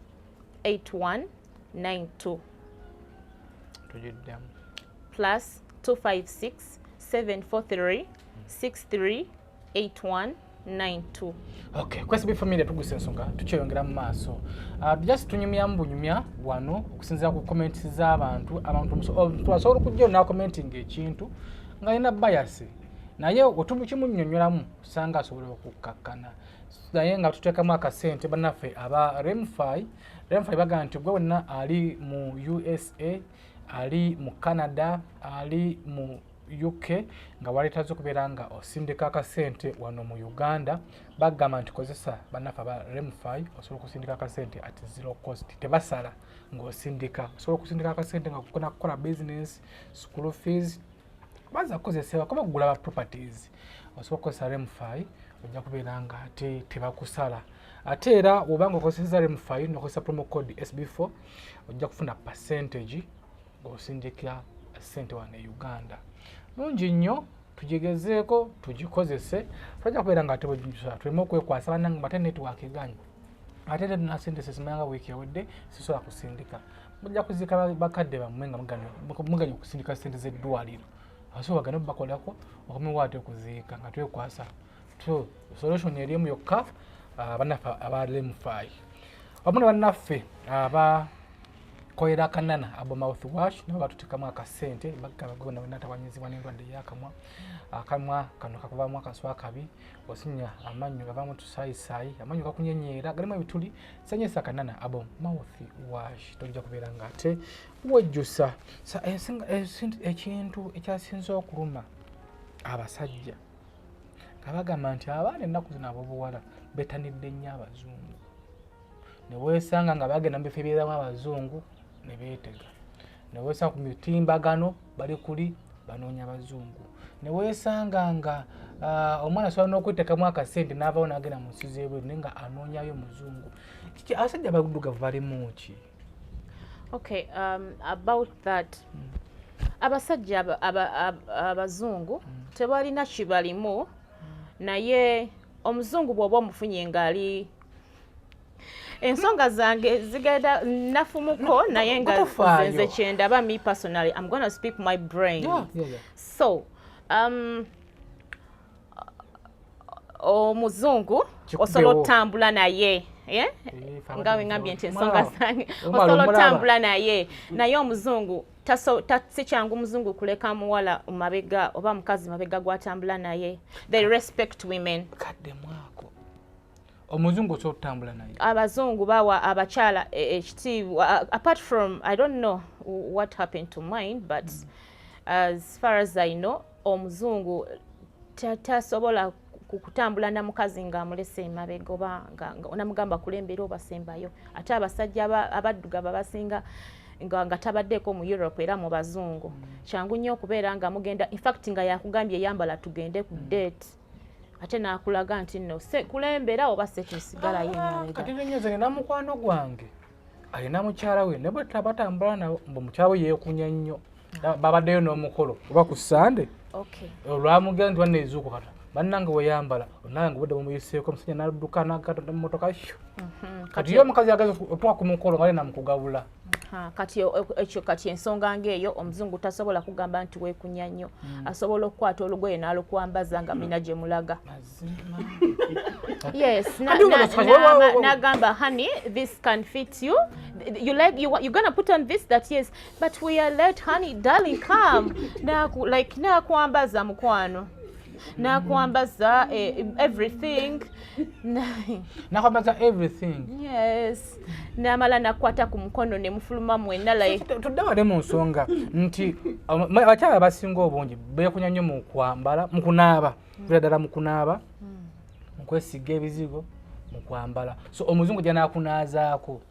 81 92. Tugiddemu. +256 743 63 81 92. Okay, ku SB Media tugusa ensonga, tukyeyongera mu maaso. Just tunyumyamu bunyumya wano okusinziira ku comments z'abantu. Abantu asobola okujja n'acommentinga ekintu ng'alina bias, naye wetukimunnyonnyolamu osanga asobola okukkakkana. Naye nga tuteekamu akasente, bannaffe aba Remfi, Remfi bagamba nti gwe wenna ali mu USA, ali mu Canada, ali mu UK, nga waleetaze okubeera nga osindika akasente wano mu Uganda, bagamba nti kozesa bannaffe aba Remfi, osobola okusindika akasente at zero cost, tebasala ng'osindika. Osobola okusindika akasente nga kukona kukola business, school fees, baza kukozesebwa kuba kugula ba properties. Osobola okukozesa Remfi, ojja kubeera nga ate tebakusala. Ate era bw'obanga okozesa Remfi nokozesa promo code SB4, ojja kufuna percentage ng'osindika sente wano e Uganda. Nungi nnyo, tugigezeeko, tugikozese, twajja kubeera nga ate bwetusala tuleme okwekwasa bannange bate network eganye, ate era nasindise simanya nga wiiki ewedde sisobola kusindika. Mujja kuziika bakadde bammwe nga muganye okusindika sente z'eddwaliro, abasobola bagane bakolako okomewo ate okuziika nga twekwasa. So solution erimu yokka, bannaffe aba Remfi wamu ne bannaffe aba koyera kanana abo mouthwash, nabo batuteekamu akasente, bagamba gwe wonna tawanyizibwa n'endwadde ey'akamwa. Akamwa kano kakuvaamu akaswa akabi, osinya amannyo gavaamu tusaayisaayi, amannyo gakunyenyeera, galimu ebituli. Sanyisa kanana abo mouthwash, tojja kubeera nga ate wejjusa. Ekintu ekyasinze okuluma abasajja nga bagamba nti abaana ennaku zino ab'obuwala betanidde nnyo abazungu, ne weesanga nga bagenda mu bifo ebibeeramu abazungu ne beetega, ne weesanga ku mitimbagano bali kuli banoonya abazungu, ne weesanga nga omwana asobola n'okweteekamu akasente n'avaawo n'agenda mu nsi z'ebweru naye nga anoonyayo muzungu. Kiki abasajja abaddugavu balimu ki? Okay, about that, abasajja abazungu tebalina kibalimu, naye omuzungu bw'oba omufunye ng'ali, ensonga zange zigenda nafumuko, naye nga Tofaayo. nze kyendaba, me personally, I'm gonna speak my brain. So omuzungu Kikubewo. osobola otambula naye, eh? Eh, Nga wengambye nti ensonga Omulaba. zange, Omala, osobola omulaba. otambula naye, naye omuzungu si kyangu muzungu kuleka muwala mabega oba mukazi mabega gwatambula naye. They respect women. Kadde mwako omuzungu osobola okutambula naye? Abazungu bawa abakyala ekitiibwa, apart from, I don't know what happened to mine, but as far as I know, omuzungu tasobola kutambula na mukazi ng'amulese emabega oba nga onamugamba kulembera oba sembayo. Ate abasajja abaddugavu abasinga nga tabaddeeko mu Europe era mu bazungu, kyangu nnyo okubeera nga mugenda, infact nga yakugambye yambala tugende ku date, ate n'akulaga nti nno kulembera oba setusigalayo emabega. Kati nenyoza nina mukwano gwange alina mukyala we, naye bwe batambula nabo mbu mukyala we yeekunya nnyo. Babaddeyo n'omukolo oba ku Sande, olwamugenda nti banna ezuuku kata bannange weyambala onange obudde bumuyiseeko, omusajja n'adduka n'agata mmotoka shu. Kati ye omukazi yagaza otuuka ku mukolo nga alina mukugabula. Aha, kati ekyo, kati ensonga ng'eyo, omuzungu tasobola kugamba nti weekunya nnyo. Asobola okukwata olugoye n'alukwambaza nga mina gye mulaga. Mazima. Yes, Kati nagamba, "Honey, this can fit you. You like you gonna put on this?" That, "Yes, but we are late, honey, darling, come." Naku, like, nakwambaza, mukwano, nakwambaza everything. Nakwambaza everything. Yes, namala nakwata ku mukono ne mufuluma mwenna, like. Tudde wale mu nsonga nti abakyala abasinga obungi beekunya nnyo mu kwambala, mu kunaaba, kuviira ddala mu kunaaba, mu kwesiga ebizigo, mu kwambala. So omuzungu gya nakunaazaako?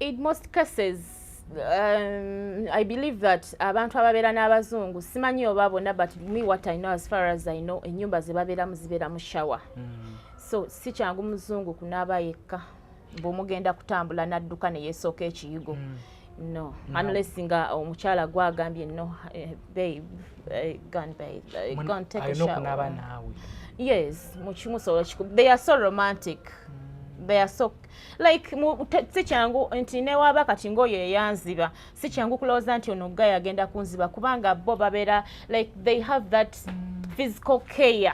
In most cases, I believe that abantu ababeera n'abazungu, simanyi oba bonna, but me, what I know, as far as I know, ennyumba ze babeeramu zibeera mu shower. So si kyangu muzungu kunaaba yekka bw'omugenda kutambula n'adduka ne yeesooka ekiyigo. No, unless nga omukyala gwagambye, "No, babe, go and bathe, go and take a Alina okunaaba shower." naawe. Yes, mukimusobola. They are so romantic, they are so like si kyangu nti newaba kati ngaoyo eyanziba, si kyangu kulowooza nti ono guy agenda kunziba, kubanga bo babeera like they have that physical care.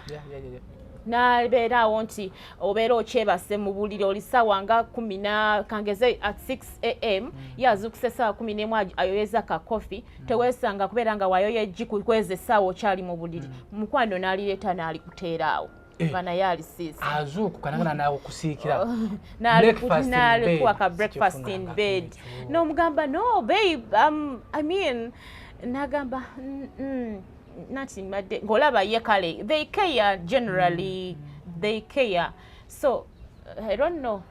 Nabeera awo nti obeera okyebase mu buliri, oli ssaawa nga kumi na kangeze at 6 a.m., ye azuukuse essaawa 11, ayoyeza ka coffee. Teweesanga kubeera nga wayoya eggi kweza essaawa okyali mu buliri, mukwano, n'alireeta n'alikuteera awo nga naye alisiisa. Azuukuka nagana nakusiikira breakfast in Nalikuwa bed. ka breakfast in Sikifunanga bed. ekyo. N'omugamba, "No babe, I mean," nagamba, "Nati mbadde," ng'olaba ye kale they care generally, they care. So I don't know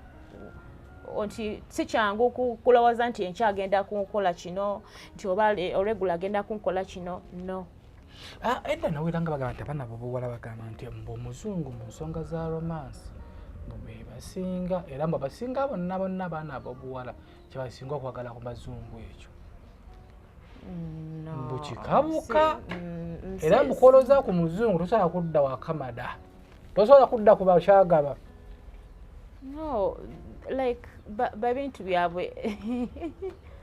nti si kyangu kulowooza nti enkya agenda kunkola kino, nti oba olweggulo agenda kunkola kino, no. Ah, edda nawulira nga bagamba nti abaana bobuwala bagamba nti mbu omuzungu mu nsonga za romance mbu be basinga, era mbu abasinga bonna bonna abaana abobuwala kyebasinga okwagala ku bazungu ekyo. No, Mbu kikabuka. Era mbukwolooza ku muzungu tosobola kudda wakamada, tosobola kudda ku bakyagaba. No, like babintu byabwe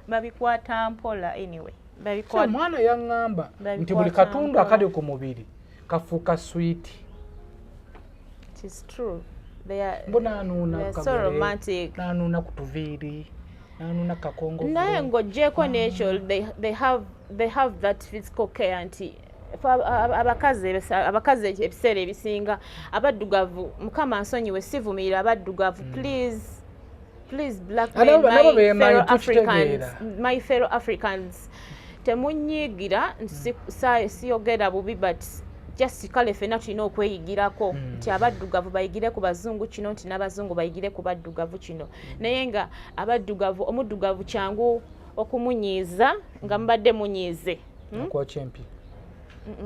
babikwata mpola anyway. So, Babikwata omwana yaŋŋamba nti buli Babikwata katundu mpola. akali ku mubiri kafuuka sweet. It is true, they are Mbu nanuuna they are so kagere, romantic. Nanuuna ku tuviiri, nanuuna kakongo. Naye ng'oggyeko n'ekyo, they have that physical care nti fe abakazi ebiseera ebisinga abaddugavu, Mukama nsonyiwe, sivumirira abaddugavu, please, please, black Ah, men, nabo my beemanyi, fellow Africans, tukitegeera. my fellow Africans, temunyiigira, siyogera bubi, but just kale ffenna tulina okweyigirako nti abaddugavu bayigire ku bazungu kino, nti n'abazungu bayigire ku baddugavu kino. Naye nga abaddugavu, omuddugavu kyangu okumunyiiza nga mubadde munyiize. Nakwokya empi.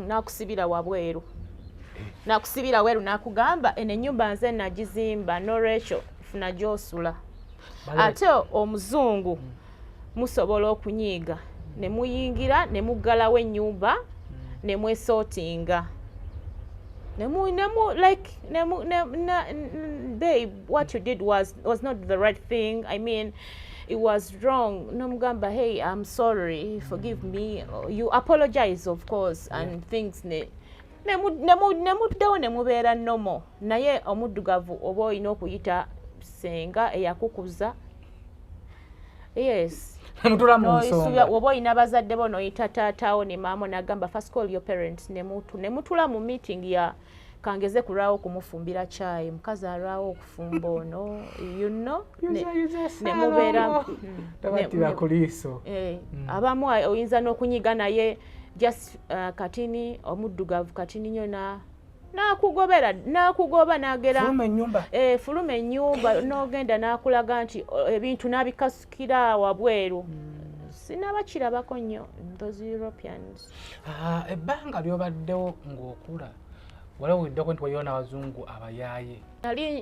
Nakusibira wabweru, nakusibira weru, nakugamba, "Eno ennyumba nze nagizimba, nolwekyo funa gy'osula." Ate omuzungu musobola okunyiiga ne muyingira ne muggalawo ennyumba ne mwesootinga nemu like nemu ne, na, "Babe, what you did was not the right thing. I mean, it was wrong." Nomugamba, "Hey, I'm sorry, forgive me." You apologize, of course, and things ne nemuddawo ne mubeera normal. Naye omuddugavu oba olina okuyita senga eyakukuza, yes. Mutula mu N'oyisubya- nsonga. Oba olina bazadde bo, n'oyita taataawo ne maama, nagamba, "First call your parents." Ne mutula mu meeting ya kangeze kulwawo okumufumbira kyayi, mukazi alwawo okufumba ono, ne mubeera Tabattira ku liiso. Eh, abamu oyinza n'okunyiga naye just katini, omuddugavu katini nnyo, nakugobera, nakugoba, nagera Fuluma ennyumba. Eh, fuluma ennyumba, n'ogenda n'akulaga nti ebintu n'abikasukira wabweru. Sinaba kirabako nnyo those Europeans. Ah, ebbanga lyobaddewo ng'okula, wali owuliddeko nti waliwo n'abazungu abayaaye?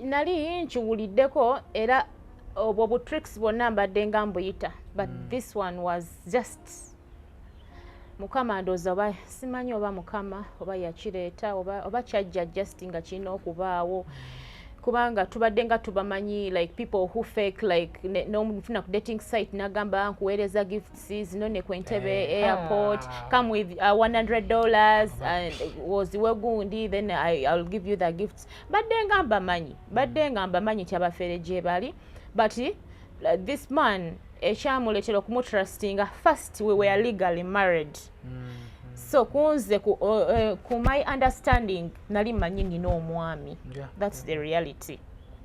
Nali nkiwuliddeko, era obwo bu tricks bwonna mbadde nga mbuyita, but this one was just Mukama, ndowooza oba simanyi oba Mukama oba yakireeta oba kyajja just nga kirina okubaawo. Kubanga tubadde nga tubamanyi, like people who fake, like n'omufuna ku dating site nagamba, "Nkuweereza gifts zino ne ku Entebbe airport, come with $100 and oziwe gundi, then I'll give you the gifts." Badde nga mbamanyi, badde nga mbamanyi nti abafeere gye bali, but this man, ekyamuleetera okumutrustinga, first we were legally married. So kunze ku my understanding, nali mmanyi nina omwami. That's the reality,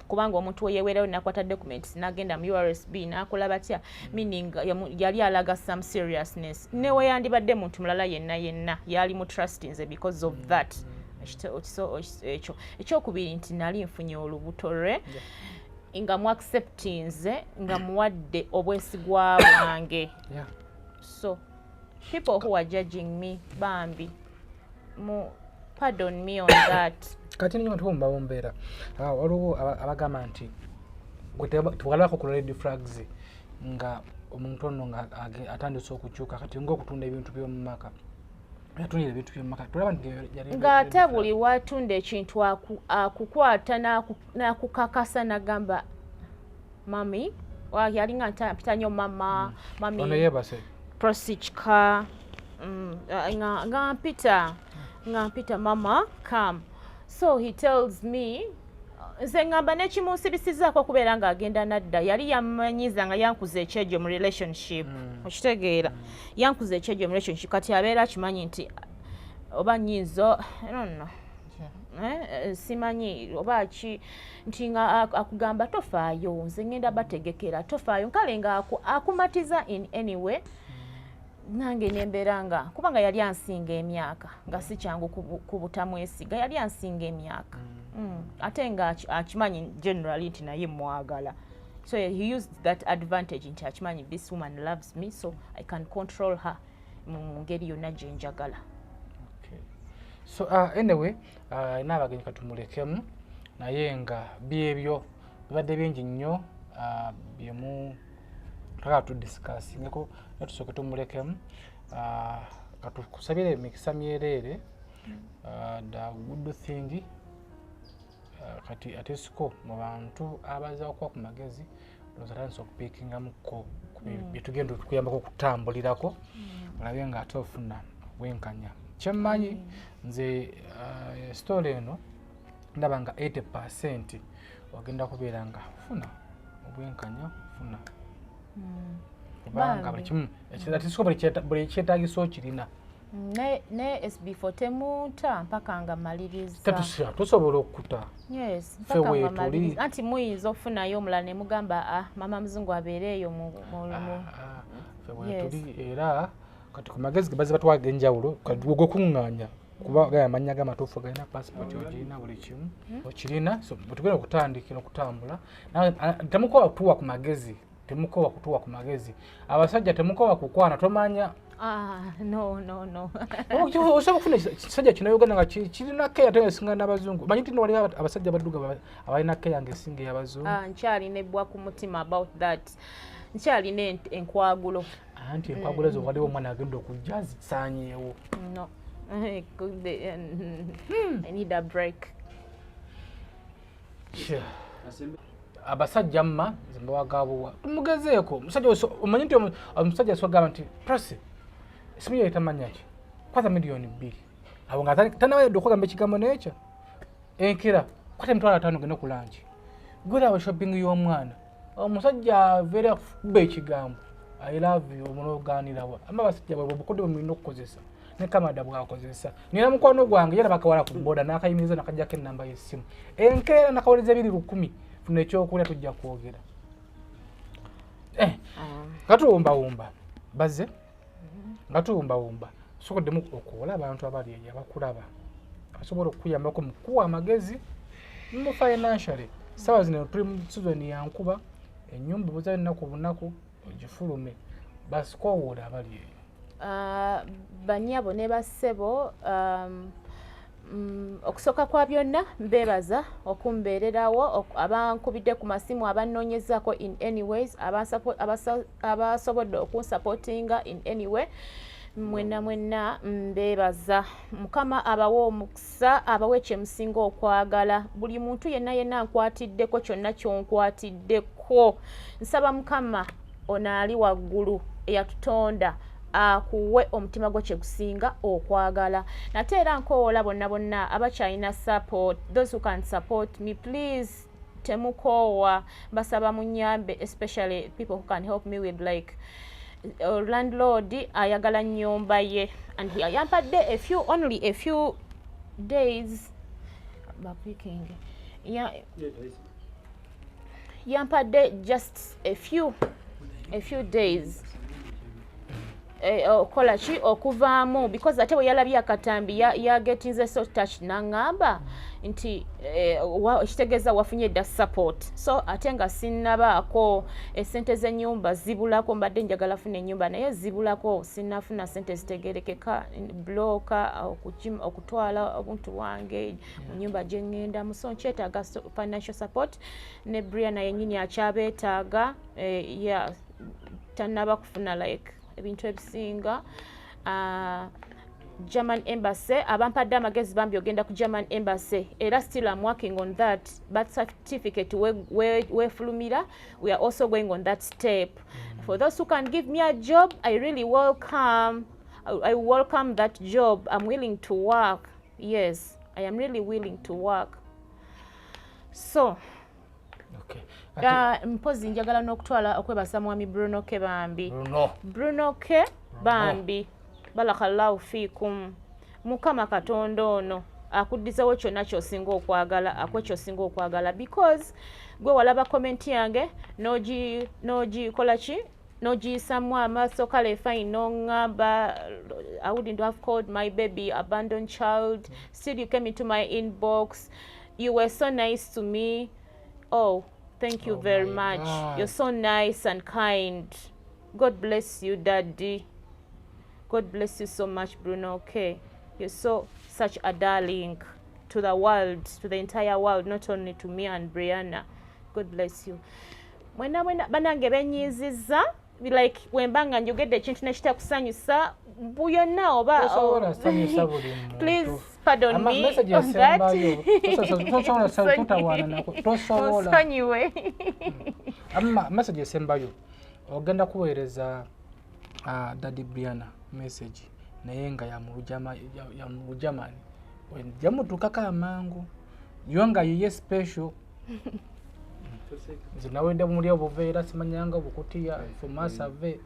kubanga omuntu weyeweerayo nakwata documents nagenda mu URSB nakola batya, meaning yali alaga some seriousness. Newe yandibadde muntu mulala yenna yenna, yali mu trust nze because of that. Ekyo ekyokubiri nti nali nfunye olubuto lwe, nga mu acceptinze, nga muwadde obwesigwa bwange. So people who are judging me, bambi mu pardon me on that. Kati ninyo tuwumba mbeera, waliwo abagamba nti gwe tewalabako ku red flags nga omuntu ono nga atandise okukyuka, kati ngaokutunda ebintu by'omu maka, yatundira ebintu by'omu maka, tulaba nti yali Ng'ate red flag. Buli watunda ekintu akukwata n'akukakasa nagamba, "Mami," yalinga mpita nnyo mama, "Mami." Ono yeebase. Prosichka, nga mpita "Mama, come." So he tells me, nze ngamba nekimunsibisizaako okubeera ng'agenda nadda, yali yamanyiza nga yankuza ekyejo mu relationship. Okitegeera, yankuza ekyejo mu relationship. Kati abeera akimanyi nti oba nyinza, I don't know. Simanyi oba ki, nti nga akugamba, "Tofaayo, nze ngenda bategekera, tofaayo." Kale nga akumatiza in any way. Nange nembeera nga, kubanga yali ansinga emyaka, nga si kyangu ku butamwesiga, yali ansinga emyaka. Ate nga akimanyi generally nti naye mwagala, so he used that advantage nti akimanyi this woman loves me, so I can control her mu ngeri yonna gye njagala. Okay. So anyway, alina abagenyi, katumulekemu, naye nga byebyo bibadde bingi nnyo byemu twagala tudiscussingeko, naye tusooke tumulekemu. Katukusabire emikisa myereere. The good thing, kati atesiko mu bantu abaza okuba ku magezi, ndowooza atandise okupickingamuko ku byetugenda okuyambako okutambulirako, olabe nga ate ofuna obwenkanya. Kyemmanyi nze, story eno ndaba nga 80% ogenda kubeera nga funa obwenkanya, funa, kubanga Bambi. buli kimu atisiko, buli kyetagisa okirina. Ne SB4 temunta mpaka nga maliriza. Tusobola okuta. Yes, Ffe mpaka nga weetuli. maliriza. Anti muyinza okufunayo omulala ne mugamba, "Ah, mama muzungu abeere eyo mu Ah, ffe weetuli. Era kati ku magezi ge bazze batwaga enjawulo, kati gwokuŋŋaanya, kuba gaya amannya gamatuufu galina passport ogirina, buli kimu okirina. So bwetugenda okutandikira okutambula, temukowa kutuwa ku magezi, temukowa kutuwa ku magezi. Abasajja temukowa kukwana, tomanya. Ah, no, no, no. Osobola okufuna ekisajja kino Uganda nga kirina keya ate nga esinga n'abazungu. Manyi nti waliwo abasajja abaddugavu abalina keya nga esinga ey'abazungu. Ah, nkyalina ebbwa ku mutima about that, nkyalina enkwagulo. Anti enkwagula ezo, waliwo omwana agenda okujja azisaanyeewo. No, I need a break. Sure. Abasajja mma nze mbawagabuwa, tumugezeeko omusajja. Omanyi nti omusajja asobola gamba nti, "Prosi, simu yo etamanya ki, kwata 2 miliyoni," abo nga tanabayadde okugamba ekigambo nekyo, "Enkera kwata 50,000, genda ku lunch, gweraba shopping y'omwana." Omusajja aveera kuba ekigambo "I love you," omunoganirawa? Ama abasajja bwe obukudde bwe mulina okukozesa ne kamada bwakozesa. Nina mukwano gwange yera bakawala ku boda n'akayimiriza nakajjako enamba y'essimu, enkeera nakawoleza 2,100, "Funa ekyokulya, tujja kwogera." Nga tuwumbawumba bazze, nga tuwumbawumba, sokoddemu okuwola abantu abali eyo abakulaba abasobola okukuyambako mu kukuwa amagezi mu financially. Sawa zino tuli mu season ya nkuba, ennyumba buza ennaku bunaku ogifulume, basikowoola abali eyo. Banyabo ne bassebo, okusooka kwa byonna mbeebaza okumbeererawo, abankubidde ku masimu, abannoonyezaako in any ways, abasobodde okunsupportinga in any way. Mwenna mwenna mbeebaza. Mukama abawe omukisa, abawe kyemusinga okwagala. Buli muntu yenna yenna nkwatiddeko, kyonna kyonkwatiddeko, nsaba Mukama ono ali waggulu eyatutonda akuwe omutima gwo kyegusinga okwagala. Nate era nkowoola bonna bonna abakyalina support, those who can support me, please temukoowa, mbasaba munyambe, especially people who can help me with, like, landlord ayagala nnyumba ye and he yampadde a few, only a few days bapiking ya yampadde just a few days okola ki okuvaamu, because ate bwe yalabye akatambi yagetinze so touch, naŋŋamba nti ekitegeeza wafunye dda support. So ate nga sinnabaako esente z'ennyumba zibulako, mbadde njagala funa ennyumba naye zibulako, sinnafuna sente zitegerekeka, broker okutwala obuntu bwange mu nyumba gye ŋŋendamu. So nkyetaaga financial support, ne Briana yennyini akyabeetaaga, yeah, tannaba kufuna like ebintu ebisinga. German Embassy abampadde amagezi, bambi ogenda ku German Embassy, era still am working on that birth certificate wefulumira. We are also going on that step. For those who can give me a job, I really welcome, I welcome that job. I'm willing to work. Yes, I am really willing to work. So Okay. Mpozi njagala n'okutwala okwebasa mwami Bruno K bambi. Bruno. Bruno K bambi, barakallahu fiikum. Mukama Katonda ono akuddizawo kyonna ky'osinga okwagala, akuwe ky'osinga okwagala, because gwe walaba comment yange n'ogikola ki, n'ogiyisamu amaaso. Kale fine, n'oŋŋamba I wouldn't have called my baby abandoned child. Still you came into my inbox, you were so nice to me. Oh, thank you Oh very my much. God. You're so nice and kind. God bless you, Daddy. God bless you so much, Bruno. Okay, you're so such a darling to the world, to the entire world, not only to me and Brianna. God bless you mwena mwena banange benyiizizza, like wemba nga njogedde ekintu nekitakusanyusa buyonna oba Tosobola sanyusa buli muntu. Please pardon Ama me message on that. esembayo. Tosobola totawaana nako. Tosobola. Onsonyiwe. Ama message esembayo ogenda kuweereza Daddy Briana message naye nga ya mu Lugermany, jamutuukako amangu yo nga yiye special. Nze nawedde muli obuveera simanyanga bukutiya fumasave.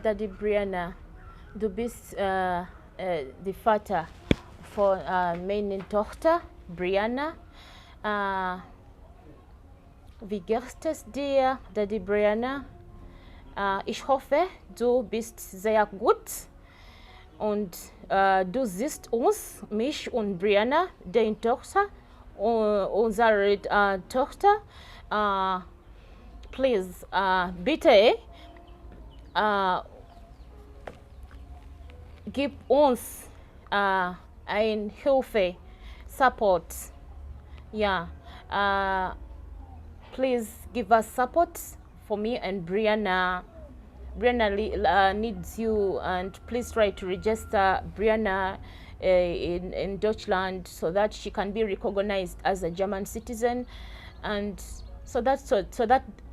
Daddy Brianna, du bist die Vater von meiner Tochter Brianna. Wie geht es dir, Daddy Brianna? Ich hoffe, du bist sehr gut und du siehst uns, mich und Brianna, deine Tochter, unsere Tochter. Please, bitte gib uns ein Hilfe, Support. Yeah, please give us support for me and Brianna. Brianna needs you, and please try to register Brianna in Deutschland so that she can be recognized as a German citizen, and so that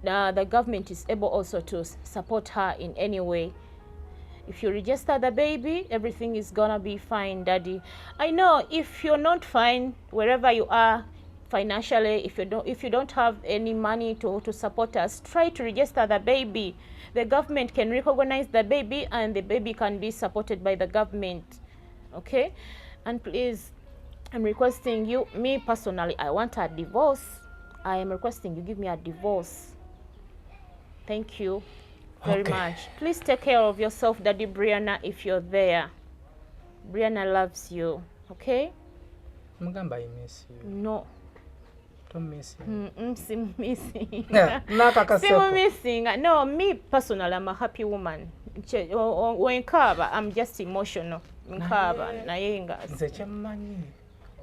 the government is able also to support her in any way. If you register the baby, everything is gonna be fine, Daddy. I know if you're not fine wherever you are financially, if you don't have any money to support us, try to register the baby. The government can recognize the baby and the baby can be supported by the government. Okay? And please, I'm requesting you, me personally, I want a divorce. I am requesting you give me a divorce. Thank you very much. Please take care of yourself, Daddy Brianna, if you're there. Brianna loves you. Okay? Mugamba I miss you. No. Don't miss you. Simumissinga. Nakakaseko. Simumissinga. No, me personally, I'm a happy woman. Wenkaaba, I'm just emotional. Nkaaba, naye nga Nze kyemmanyi,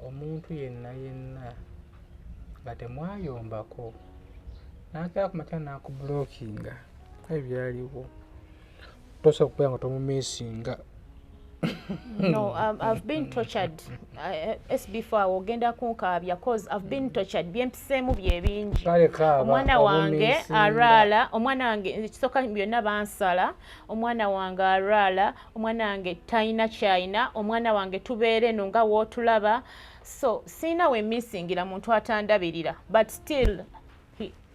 omuntu yenna yenna nga temwayombako nakera ku makya nakublockinga, ebyaliwo. Tosobola kubeera nga tomumissinga. No, I've been tortured. SB4, awo ogenda kunkaabya, cause I've been tortured. Byempiseemu bye bingi. Kale kaaba. Omwana wange omumissinga. alwala, omwana wange ekisooka byonna bansala, omwana wange alwala, omwana wange talina kyalina, omwana wange tubeera eno nga wootulaba, so siina we missingira muntu atandabirira, but still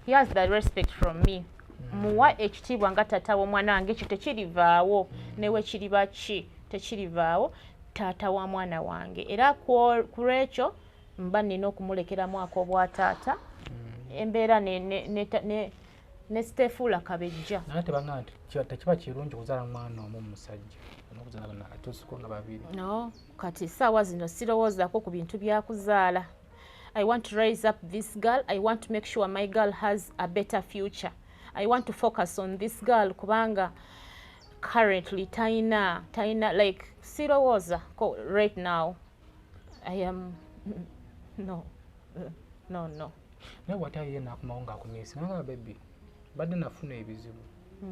he has the respect from me. Muwa ekitiibwa nga taata w'omwana wange. Ekyo tekirivaawo, newe kiriba ki, tekirivaawo, taata wa mwana wange. Era ku lwekyo mba nina okumulekeramu ak'obwataata, embeera ne siteefuula kabejja. Naye tebanga nti tekiba kirungi kuzaala mwana omu musajja, nokuzaala bana atuusiko nga babiri. No, kati essaawa zino sirowoozaako ku bintu byakuzaala. I want to raise up this girl. I want to make sure my girl has a better future. I want to focus on this girl, kubanga currently talina like sirowooza ko right now. I am no, no, no. Naye bwati ayiye nakomawo ngaakumissinga, nga baby, badde nafuna ebizibu,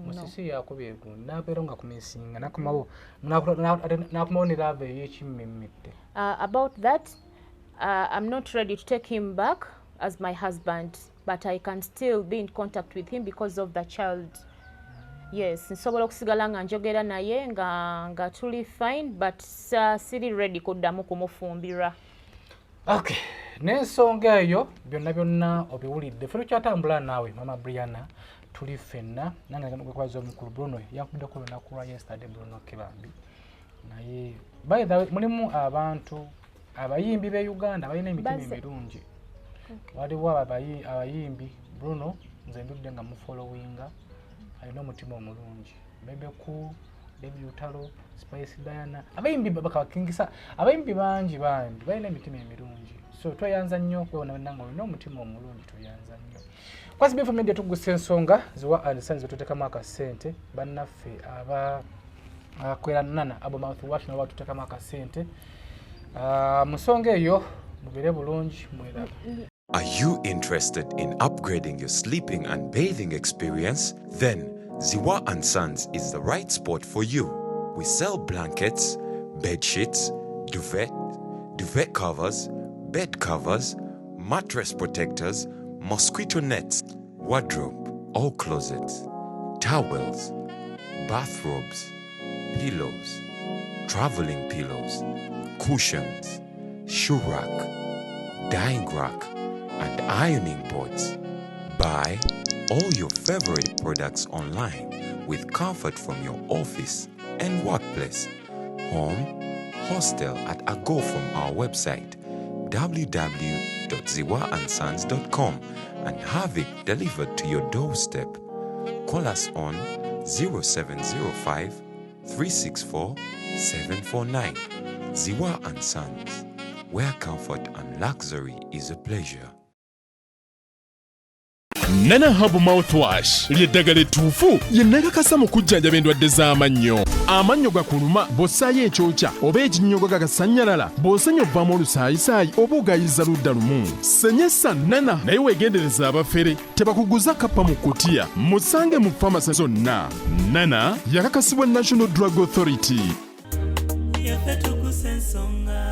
musisi yakubye egundi, nabeera nga kumissinga, nakomawo nakomawo ne love ey'ekimmemmette. About that, I'm not ready to take him back as my husband, but I can still be in contact with him because of the child. Yes, nsobola okusigala nga njogera naye nga tuli fine, but siri ready kuddamu kumufumbirwa. Okay, n'ensonga eyo byonna byonna obiwulidde. Ffe tukyatambula naawe, Mama Briana, tuli ffenna. Nange gwekwaza omukulu Bruno yankubiddeko olunaku lwa yesterday, Bruno Kebambi. Naye by the way, mulimu abantu abayimbi b'e Uganda balina emitima emirungi. Waliwo abayimbi, Bruno nze ndudde nga mufollowinga, alina omutima omulungi. Bebe Cool, David Lutalo, Spice Diana, abayimbi bakabakingisa, abayimbi bangi bangi balina emitima emirungi. So tweyanza nnyo kwewona nga olina omutima omulungi, tweyanza nnyo. Ku SB4 Media tugusa ensonga ziwa and Sons, tuteekamu akasente. Bannaffe aba akwera Nana Herbal mouthwash nabo batuteekamu akasente. Ah, mu nsonga eyo mubeere bulungi, mweraba. Are you interested in upgrading your sleeping and bathing experience? Then Ziwa and Sons is the right spot for you. We sell blankets, bed sheets, duvet, duvet covers, bed covers, mattress protectors, mosquito nets, wardrobe or closets, towels, bathrobes, pillows, traveling pillows, cushions, shoe rack, drying rack, and ironing boards. Buy all your favorite products online with comfort from your office and workplace, home, hostel at a go from our website www.ziwaandsons.com and have it delivered to your doorstep. Call us on 0705 364 749. Ziwa and Sons, where comfort and luxury is a pleasure. Nana Herbal mouthwash lyeddagala ettuufu lye nakakasa mu kujjanjaba endwadde z'amannyo. Amannyo gakuluma, bw'ossaayo ekyokya oba ekinnyogo gagasannyalala, bw'osenya ovaamu olusaayisaayi oba ogayiza ludda lumu, senyesa Nana. Naye weegendereza abafere, tebakuguza kappa mu kutiya. Musange mu famasi zonna. Nana yakakasibwa National Drug Authority. Yaffe tugusa ensonga.